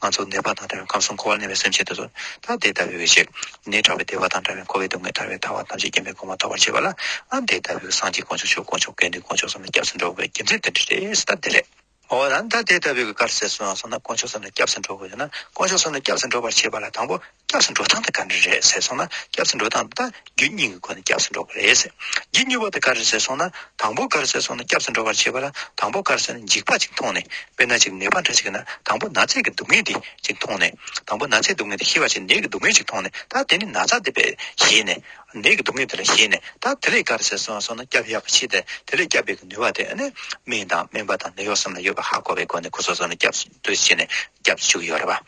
ང་ཚོ་ནད་པ་དང་འདྲ་བའི་ཁམས་གསུམ་འཁོར་བར་གནས་པའི་སེམས་ཅན་དེ་ཚོ། ད་དེ་ལྟ་བུའི་ཞིག་ནད་དྲག་པའི་བདེ་བ་དང་འདྲ་བའི་འཁོར་བའི་སྡུག་བསྔལ་ཐར་བའི་ཐར་པ་ཐམས་ཅད་མཁྱེན་པའི་གོ་འཕང་ཐོབ་པར་བྱེད་པ་ལ། ཨ་དེ་ལྟ་བུའི་སངས་རྒྱས་དཀོན་མཆོག། ཆོས་དཀོན་མཆོག། དགེ་འདུན་དཀོན་མཆོག་གསུམ་ལ་སྐྱབས་སུ་འགྲོ་དགོས་པའི་རྒྱུ་མཚན་དེ་འདྲ་རེད། ད་དེ་རེད། འོ་ད་ད་དེ་ལྟ་བུའི་ག་རེ་ཟེར་སོང་སོང་ན། དཀོན་མཆོག་གསུམ་ལ་སྐྱབས་སུ་འགྲོ་དགོས་ཡོད་ན། དཀོན་མཆོག་གསུམ་ལ་སྐྱབས་སུ་འགྲོ་བར་བྱེད་པ་ལ། དང་པོ་སྐྱབས་སུ་འགྲོ་སྟངས་དེ་ག་འདྲ་རེད་ཟེར་སོང་ན། སྐྱབས་སུ་འགྲོ་སྟངས་དེ་ད་རྒྱུ་གཉིས་ཀྱི་སྒོ་ནས་སྐྱབས་སུ་འགྲོ་དགོས་རེད་ཟེར། རྒྱུ་གཉིས་པ་དེ་ག་རེ་ཟེར་སོང་ན། དང་པོ་ག་རེ་ཟེར་སོང་ན། སྐྱབས་སུ་འགྲོ་བར་བྱེད་པ་ལ། དང་པོ་ག་རེ་ཟེར་ན། འཇིགས་པ་ཅིག་མཐོང་ནས། དཔེར་ན་ཅིག་ནད་པ་འདྲ་ཞིག་ཡིན་ན། དང་པོ་ན་ཚའི་གི་སྡུག་བསྔལ་དེ་ཅིག་མཐོང་ནས། དང་པོ་ན་ཚའི་སྡུག་བསྔལ་དེ་ཤེས་པ་ཅིག། ནད་ཀྱི་སྡུག་བསྔལ་ཅིག་མཐོང་ནས། ད་དེ་ནི་ན་ཚ་དེ་དཔེ་ཞེད་ནས། ནད་ཀྱི་སྡུག་བསྔལ་དེ་ལ་ཞེད་ནས། ད་དེ་ལས་ག་རེ་ཟེར་སོང་སོང་ན། སྐྱབས་ཡག་གི་ཆེད་དེ། དེ་ལས་སྐྱབས་པའི་གི་ནུས་པ་དེ་ནི་སྨན་དང་སྨན་པ་དང་ནད་གཡོག་གསུམ་ལ་ཡོད་པ་ཧ་གོ་བའི་སྒོ་ནས། ཁོ་ཚོ་ཚོ་ནི་སྐྱབས་སུ་འདུ་བྱས་ནས་སྐྱབས་སུ་བཅུག་གི་ཡོད་རེད་པ།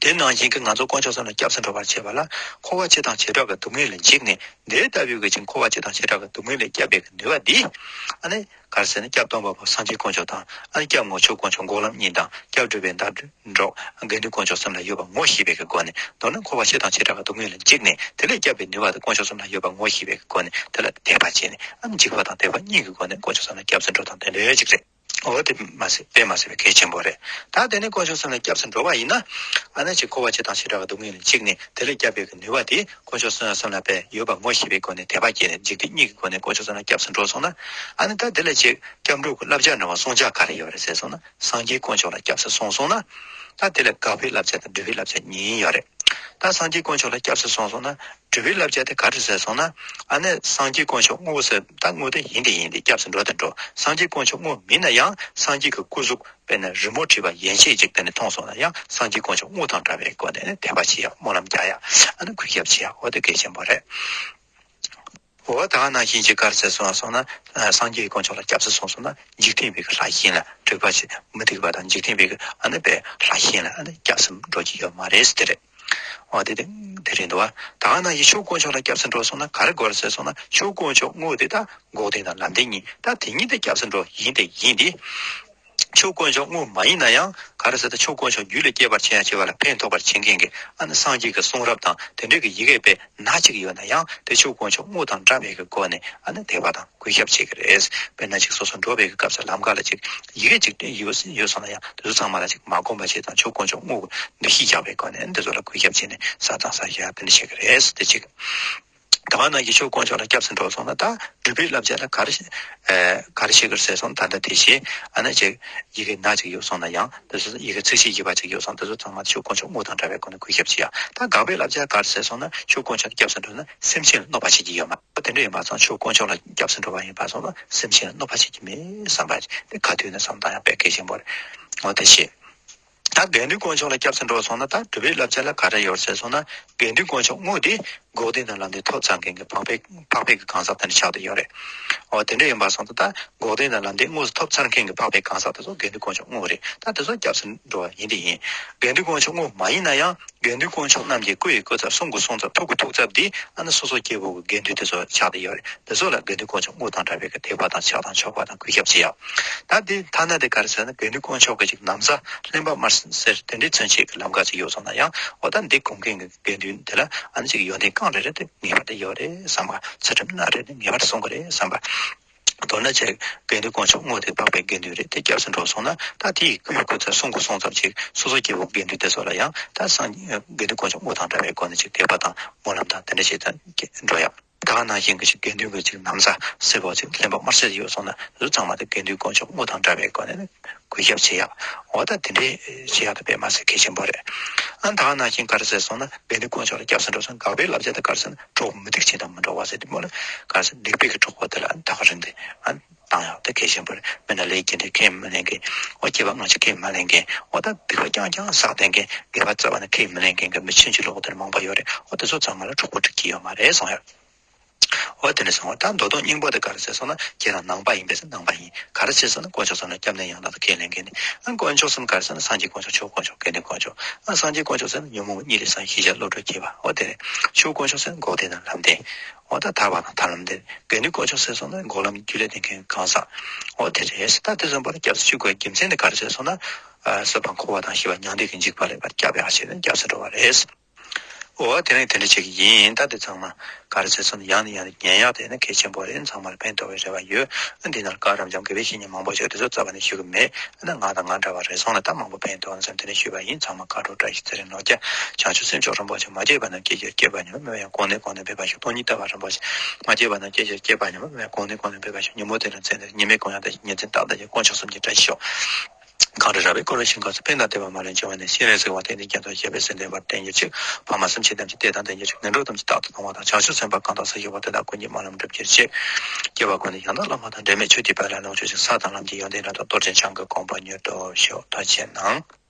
དེ་ནང་བཞིན་གྱི་ང་ཚོ་དཀོན་མཆོག་གསུམ་ལ་སྐྱབས་སུ་འགྲོ་བར་བྱེད་པ་ལ། འཁོར་བ་སྤྱི་དང་བྱེ་བྲག་གི་སྡུག་བསྔལ་ལས་འཇིགས་ནས། དེ་ལྟ་བུའི་གི་ཅིག་འཁོར་བ་སྤྱི་དང་བྱེ་བྲག་གི་སྡུག་བསྔལ་ལས་སྐྱབས་པའི་གི་ནུས་པ་འདི། ཨ་ནི་ག་རེ་ཟེར་ན། སྐྱབས་སྟོན་པ་པོ་སངས་རྒྱས་དཀོན་མཆོག་དང་། ཨ་ནི་སྐྱབས་ངོ་ཆོས་དཀོན་མཆོག་འགོག་ལམ་གཉིས་དང་། སྐྱབས་སྒྲུབ་པའི་ཟླ་གྲོགས་དགེ་འདུན་དཀོན་མཆོག་གསུམ་ལ་ཡོད་པ་ངོ་ཤེས་པའི་གི་སྒོ་ནས། མདོར་ན་འཁོར་བ་སྤྱི་དང་བྱེ་བྲག་གི་སྡུག་བསྔལ་ལས་འཇིགས་ནས། དེ་ལས་སྐྱབས་པའི་ནུས་པ་དེ་དཀོན་མཆོག་གསུམ་ལ་ཡོད་པ་ངོ་ཤེས་པའི་གི་སྒོ་ནས། དེ་ལ་དད་པ་བྱས་ནས། ཨ་ནི་འཇིགས་པ་དང་དད་པ་གཉིས་ཀྱི་སྒོ་ནས་དཀོན་མཆོག་གསུམ་ལ་སྐྱབས་སུ་འགྲོ་སྟངས་དེ་འདྲ་ཅིག་རེད། འོ་དེ་མ་ཟད། དཔེ་མ་ཟད་པའི་གལ་ཆེན་པོ་རེད། ད་དེ་ནས་དཀོན་མཆོག་གསུམ་ལ་སྐྱབས་སུ་འགྲོ་བ་ཡིན་ན། ཨ་ནི་ཅིག་འཁོར་བ་སྤྱི་དང་བྱེ་བྲག་གི་སྡུག་བསྔལ་ལས་འཇིགས་ནས། དེ་ལས་སྐྱབས་པའི་གི་ནུས་པ་དེ་དཀོན་མཆོག་གསུམ་ལ་དཔེ་ཡོད་པ་ངོ་ཤེས་པའི་སྒོ་ནས། དད་པ་སྐྱེས་ནས། འཇིག་རྟེན་གཉིས་ཀྱི་སྒོ་ནས་དཀོན་མཆོག་གསུམ་ལ་སྐྱབས་སུ་འགྲོ་སོང་ན། ཨ་ནི་ད་དེ་ལས་ཅིག་སྐྱབས་འགྲོ་གི་བསླབ་བྱ་འདྲ་བ་སྲུང་བྱ་ག་རེ་ཡོད་རེད་ཟེར་སོང་ན། སངས་རྒྱས་དཀོན་མཆོག་ལ་སྐྱབས་སུ་སོང་སོང་ན། ད་དེ་ལ་དགག་པའི་བསླབ་བྱ་དང་སྒྲུབ་པའི་བསླབ་བྱ་གཉིས་ཡོད་རེད། ད་སངས་རྒྱས་དཀོན་མཆོག་ལ་སྐྱབས་སུ་སོང་སོང་ན། སྒྲུབ་པའི་བསླབ་བྱ་དེ་ག་རེ་ཟེར་སོང་ན། ཨ་ནི་སངས་རྒྱས་དཀོན་མཆོག་དངོས་ཟེར། ད་དངོས་དེ་ཡིན་དེ་ཡིན་ཏེ། སྐྱབས་སུ་འགྲོ་དེ་འགྲོ། སངས་རྒྱས་དཀོན་མཆོག་དངོས་མིན་ན་ཡང་། སངས་རྒྱས་ཀྱི་སྐུ་གཟུགས་དཔེར་ན་རི་མོ་བྲིས་པ་ཡན་ཆད་ཅིག་དེ་ནས་མཐོང་སོང་ན་ཡང་། སངས་རྒྱས་དཀོན་མཆོག་དངོས་དང་འདྲ་བའི་སྒོ་ནས་ནི་དད་པ་བྱེད་ཡག། སྨོན་ལམ་རྒྱག་ཡག། ཨ་ནི་གུས་ཞབས་བྱེད་ཡག། འོ་དེ་གལ་ཆེན་པོ་རེད། འོ་ད་ག་ནང་བཞིན་ཅིག་ག་རེ་ཟེར་སོང་སོང་ན། སངས་རྒྱས་དཀོན་མཆོག་ལ་སྐྱབས་སུ་སོང་སོང་ན། འཇིག་རྟེན་པའི་གི་ལྷ་གཞན་ལ། དྲེགས་པ་ཅན་མུ་སྟེགས་པ་དང་། འཇིག་རྟེན་པའི་གི་ཨ་ནི་པའི་ལྷ་གཞན་ལ་ཨ་ནི་སྐྱབས་སུ་འགྲོ་རྒྱུ་ཡོད་མ་རེད་ཟེར་དེ་རེད། འོ་དེ་དེ་དེ་རེད་འདུག་བ། ད་ག་ནང་བཞིན་ཆོས་དཀོན་མཆོག་ལ་སྐྱབས་སུ་འགྲོ་སོང་ན་ག་རེ་དགོས་རེད་ཟེར་སོང་ན། ཆོས་དཀོན་མཆོག་དངོས་དེ་དང་འགོག་བདེན་དང་ལམ་བདེན་གཉིས། ད་དེ་གཉིས་དེ་སྐྱབས་སུ་འགྲོ་ཡིན་དེ་ཡིན་ཏེ། ཆོས་དཀོན་མཆོག་དངོས་མ་ཡིན་ན་ཡང་། ག་རེ་ཟེར་ན། ཆོས་དཀོན་མཆོག་རྒྱུད་ལ་སྐྱེ་བར་བྱེད་ཡང་བྱེད་པ་ལ་ཕན་ཐོགས་པར་བྱེད་མཁན་གྱི་ཨ་ནི་སངས་རྒྱས་ཀྱི་གསུང་རབ་དང་དེ་འདྲའི་གི་ཡི་གེ་དཔེ་སྣ་གཅིག་ཡོད་ན་ཡང་། དེ་ཆོས་དཀོན་མཆོག་དངོས་དང་འདྲ་བའི་གི་སྒོ་ནས་ཨ་ནི་དད་པ་དང་གུས་ཞབས་བྱེད་ཀྱི་རེད། དཔེར་ན་ཅིག་སོ་སོ་འགྲོ་བའི་གི་སྐབས་སུ་ལམ་ཁ་ལ་ཅིག་ཡི་གེ་ཅིག་ཡོད་ཡོད་སོང་ན་ཡང་། དེ་ཚོ་ཚང་མ་ལ་ཅིག་མ་བསྒོམ་པ་བྱས་དང་། ཆོས་དཀོན་མཆོག་དངོས་ཀྱི་འདུ་ཤེས་བཞག་པའི་སྒོ་ནས་ཨ་ནི་དེ་ཚོ་ལ་གུས་ཞབས་བྱས་ནས་ཟ་དང་ཟ་ཡག་དེ་འདྲ་བྱེད་ཀྱི་རེད། དེ་གཅིག་ད་ག་ནང་བཞིན་ཆོས་དཀོན་མཆོག་ལ་སྐྱབས་སུ་འགྲོ་སོང་ན། ད་སྒྲུབ་པའི་བསླབ་བྱ་ལ་ག་རེ་ཨེ་ག་རེ་བྱེད་དགོས་ཟེར་སོང་ན། ད་ལྟ་དེ་བཞིན་ཨ་ནི་ཅིག་ཡི་གེ་སྣ་གཅིག་ཡོད་སོང་ན་ཡང་། དེ་ཚོ་ཡི་གེ་ཚིགས་བཅད་བཞི་པ་ཅིག་ཡོད་སོང་། དེ་ཚོ་ཚང་མ་ཆོས་དཀོན་མཆོག་དངོས་དང་འདྲ་བའི་སྒོ་ནས་གུས་ཞབས་བྱེད་ཡག། ད་དགག་པའི་བསླབ་བྱ་ག་རེ་ཟེར་སོང་ན། ཆོས་དཀོན་མཆོག་ལ་སྐྱབས་སུ་འགྲོ་ན་སེམས་ཅན་ལ་གནོད་པ་བྱེད་ཀྱི་ཡོད་མ་རེད། དེ་འདྲ་ཡིན་པ་སོང་། ཆོས་དཀོན་མཆོག་ལ་སྐྱབས་སུ་འགྲོ་བ་ཡིན་པ་སོང་ན་སེམས་ཅན་ལ་གནོད་པ་བྱེད་ཀྱི་མེད་བསམ་པ་དེ་ག་དུས་ནས་བསམ་བཏང་ཡག་དཔེ་གལ་ཆེན་པོ་རེད། འོ་དེ་བྱེད། ད་དགེ་འདུན་དཀོན་མཆོག་ལ་སྐྱབས་སུ་འགྲོ་སོང་ན། ད་སྒྲུབ་པའི་བསླབ་བྱ་ལ་ག་རེ་ཡོད་ཟེར་སོང་ན། དགེ་འདུན་དཀོན་མཆོག་དངོས་དེ་འགོག་བདེན་དང་ལམ་བདེན་ཐོབ་ཚར་མཁན་གྱི་འཕགས་པའི་འཕགས་པའི་གི་གང་ཟག་དེ་འདྲ་ཆགས་བསྡད་ཡོད་རེད། འོ་དེ་འདྲ་ཡིན་པ་སོང་ཙང་། ད་འགོག་བདེན་དང་ལམ་བདེན་དངོས་སུ་ཐོབ་ཚར་མཁན་གྱི་འཕགས་པའི་གང་ཟག་དེ་ཚོ་དགེ་འདུན་དཀོན་མཆོག་དངོས་རེད། ད་དེ་ཚོ་སྐྱབས་སུ་འགྲོ་བ་ཡིན་དེ་ཡིན། དགེ་འདུན་དཀོན་མཆོག་དངོས་མ་ཡིན་ན་ཡང་། དགེ་འདུན་དཀོན་མཆོག་རྣམས་ཀྱི་སྐུ་ཡི་སྐུ་ཚབ། གསུང་གི་གསུང་ཚབ། ཐུགས་ཀྱི་ཐུགས་ཚབ་འདི་ཨ་ནི་སོ་སོ་སྐྱེ་བོ་གི་དགེ་འདུན་དེ་ཚོ་ཆགས་བསྡད་ཡོད་རེད། དེ་ཚོ་ལ་དགེ་འདུན་དཀོན་མཆོག་དངོས་དང་འདྲ་བའི་གི་དད་པ་དང་ཕྱག་དང་མཆོད་པ་དང་གུས་ཞབས་བྱེད་ཡག། ད་འདི་ཐ་ན་དེ་ག་རེ་ཟེར་ན། དགེ་འདུན་དཀོན་མཆོག་གི་ཅིག་ན་བཟའ་ལྷན་པ་དམར་སེར་དེ་འདྲའི་མཚོན་བྱེད་ཀྱི་ལམ་ཁ་ཅིག་ཡོད་སོང་ན་ཡང་། འོ་ད་འདི་སྒོམ་མཁན་གྱི་དགེ་འདུན་དེ་ལ་ཨ་ནི་ཅིག་ཡོན་ཏན་གང་རེ་རེ་དེ་ངེས་པར་དུ་ཡོད་རེད་བསམ་པ། ཚུལ་ཁྲིམས་སྣ་རེ་དེ་ངེས་པར་སྲུང་གི་རེད་བསམ་པ། མདོར་ན་ཅིག་དགེ་འདུན་དཀོན་མཆོག་དངོས་དེ་འཕགས་པའི་དགེ་འདུན་རེད། དེ་སྐྱབས་སུ་འགྲོ་སོང་ན། ད་དེ་ཡི་སྐུ་ཡི་སྐུ་ཚབ། གསུང་གི་གསུང་ཚབ་ཅིག་སོ་སོ་སྐྱེ་བོ་དགེ་འདུན་དེ་ཚོ་ལ་ཡང་། ད་སངས་དགེ་འདུན་དཀོན་མཆོག་དངོས་དང་འདྲ་བའི་སྒོ་ནས་ཅིག་དད་པ་དང་སྨོན་ལམ་དང་དེ་འདྲ་བྱེད་དང་འགྲོ་ཡག། ད་ག་ནང་བཞིན་གྱི་ཅིག་དགེ་འདུན་གྱི་ཅིག་ན་བཟའ་སེར་པོ་ཅིག་ལྷན་པ་དམར་སེར་ཡོད་སོང་ན་དེ་ཚོ་ཚང་མ་དེ་དགེ་འདུན་དཀོན་མཆོག་དངོས་དང་འདྲ་བའི་སྒོ་ནས་གུས་ཞབས་བྱེད་ཡག་འོ་ད་དེ་འདྲའི་བྱེད་ཡག་དེ་དཔེ་མ་སྲིད་གལ་ཆེན་པོ་རེད། ཨ་ད་ག་ནང་བཞིན་ག་རེ་ཟེར་སོང་ན་དགེ་འདུན་དཀོན་མཆོག་ལ་སྐྱབས་སུ་འགྲོ་སོང་དགག་པའི་བསླབ་བྱ་དེ་ག་རེ་ཟེར་ན་གྲོགས་མུ་སྟེགས་ཅན་དང་མི་འགྲོགས་པ་ཟེར་དེ་མོ་ལ་ག་རེ་ཟེར་སྡིག་པའི་གི་གྲོགས་པོ་དེ་ལ་ད་ག་རེ་འདི་ཨ། བཏང་ཡག་དེ་གལ་ཆེན་པོ་རེད། མི་ན་ལས་ཀྱི་འདྲེ་ཁས་མི་ལེན་མཁན། འོ་སྐྱེ་བ་སྔ་ཕྱི་ཁས་མ་ལེན་མཁན། འོ་ད་སྡིག་པ་རྐྱང་རྐྱང་བསགས་བསྡད་མཁན། དགེ་བ་རྩ་བ་ནས་ཁས་མི་ལེན་མཁན་གྱི་མི་ཆུང་ཆུང་ལོག་དེར་མང་པོ་ཡོད་རེད། འོ་དེ་ཚོ་ཚང་མ་ལ་གྲོགས་པོ་སྒྲིག་གི་ཡོད་མ་རེད་གསུངས་ཡོད། འོ་དེ་ནས་སོང་བ་ད་མདོ་སྟོང་སྙིང་པོ་དེ་ག་རེ་ཟེར་སོང་ན་ཁྱེད་རང་ནང་པ་ཡིན་པས་ཟེར་ནང་པ་ཡིན། ག་རེ་བྱས་སོང་ན་དཀོན་མཆོག་གསུམ་ལ་སྐྱབས་གནས་ཡང་དག་ཏུ་ཁས་ལེན་མཁན་ནི། ཨ་དཀོན་མཆོག་གསུམ་ག་རེ་ཟེར་ན་སངས་རྒྱས་དཀོན་མཆོག་ཆོས་དཀོན་མཆོག་དགེ་འདུན་དཀོན་མཆོག་ཨ་སངས་རྒྱས་དཀོན་མཆོག་ཟེར་ན་ཉོན་མོངས་གཉིད་ལས་སངས་ཤེས་བྱ་བློ་གྲོས་སྐྱེས་པ་འོ་དེ་རེད། ཆོས་དཀོན་མཆོག་ཟེར་ན་འགོག་བདེན་དང་ལམ་བདེན། འོ་ད་ཐར་པ་དང་ཐར་ལམ་དེ་དགེ་འདུན་དཀོན་མཆོག་ཟེར་སོང་ན་འགོག་ལམ་རྒྱུད་ལས་བསྟན་མཁན་གང་ཟག་འོ་དེ་རེད། ད་དེ་བཟུམ་པར་སྐྱབས་སུ་མཆི་དགོས་རྒྱུ་མཚན་དེ་ག་རེ་ཟེར་སོང་ན། ཨ་སྲིད་པ་འཁོར་བ་དང་ཞི་བ་མྱང་འདས་ཀྱི་འཇིགས་པ་ལས་ཕར་སྐྱབས་ཡག་བྱས་ནས་སྐྱབས་སུ་འགྲོ་བ་རེད། འོ་དེ་རིང་དེ་འདྲ་བྱེད་ཀྱི་ཡིན། ད་དེ་ཚང་མ་ག་རེ་ཟེར་སོང་ན་ཡང་ནས་ཡང་དུ་ཉན་ཡག་དེ་ནི་གལ་ཆེན་པོ་རེད། ཚང་མར་ཕན་ཐོགས་པའི་རེ་བ་ཡོད། འདི་ནང་བཀའ་རབ་འབྱམས་དགེ་བའི་བཤེས་གཉེན་མང་པོ་ཞིག་དེ་ཚོ་རྩ་བ་ནས་ཞུ་གི་མེད། ང་དང་ང་འདྲ་བ་རེ་ཟུང་ལ་ད་མང་པོ་ཕན་ཐོགས་ན་བསམ་དེ་ནས་ཞུས་པ་ཡིན། ཚང་མ་བཀའ་དྲིན་དྲག་ཞུ། ཚེ་རིང་ནོར་སྐྱ། བྱང་ཆུབ་སེམས་མཆོག་རིན་པོ་ཆེ། མ་སྐྱེས་པ་རྣམས་སྐྱེ་ཕྱིར་སྐྱེས་པ་ཉིད་མ་སྨོས་ཡང་། གོང་ནས་གོང་དུ་འཕེལ་བར་ཤོག་སྟོང་ཉིད་ལྟ་བ་རིན་པོ་ཆེ། མ་སྐྱེས་པ་རྣམས་སྐྱེ་ཕྱིར་སྐྱེས་པ་ཉིད་མ་སྨོས་ཡང་། གོང་ནས་གོང་དུ་འཕེལ་བར་ཤོག་ཉིན་མོ་དེ་ལ་མཚན་ནས་ཉི་མའི་གུང་ཡང་ལྟ་ཞིང་། ཉིན་མཚན་རྟག་ལྟ་ཞིང་། དཀོན་མཆོག་གསུམ་གྱི་བཀྲ་ཤིས་ཤོག་གངས་རི་ར་བས་བསྐོར་བའི་ཞིང་ཁམས་སུ། ཕན་དང་བདེ་བ་མ་ལུས་འབྱུང་བ་ནས། སྤྱན་རས་གཟིགས་དབང་ཏིང་འཛིན་རྒྱ་མཚོ་ཞེས་པའི་གཟི་ལྡན་འོད་དཔལ་དུ་གྱུར་ཅིག །འཕགས་མ་སེམས་ཅན་ཐམས་ཅད་བདེ་དང་ལྡན་གྱུར་ཅིག །ངན་འགྲོ་ཐམས་ཅད་རྟག་ཏུ་སྟོང་བ་དང་། བྱང་ཆུབ་སེམས་དཔའ་གང་དག་སྲིད་ཞིའི་འཁོར་བ་དེ་དག་ཀུན་གྱི་སྨོན་ལམ་འགྲུབ་གྱུར་ཅིག །སྐྱེ་བ་ཀུན་ཏུ་ཡང་དག་བླ་མ་དང་། འབྲལ་མེད་ཆོས་ཀྱི་དཔལ་ལ་ལོངས་སྤྱོད་ཅིང་། ས་དང་ལམ་གྱི་ཡོན་ཏན་རབ་ཏུ་རྟོགས་ཤིང་། བྱང་གི་གོ་འཕང་མྱུར་ཐོབ་ཤོག །ཐུགས་རྗེ་གནང་།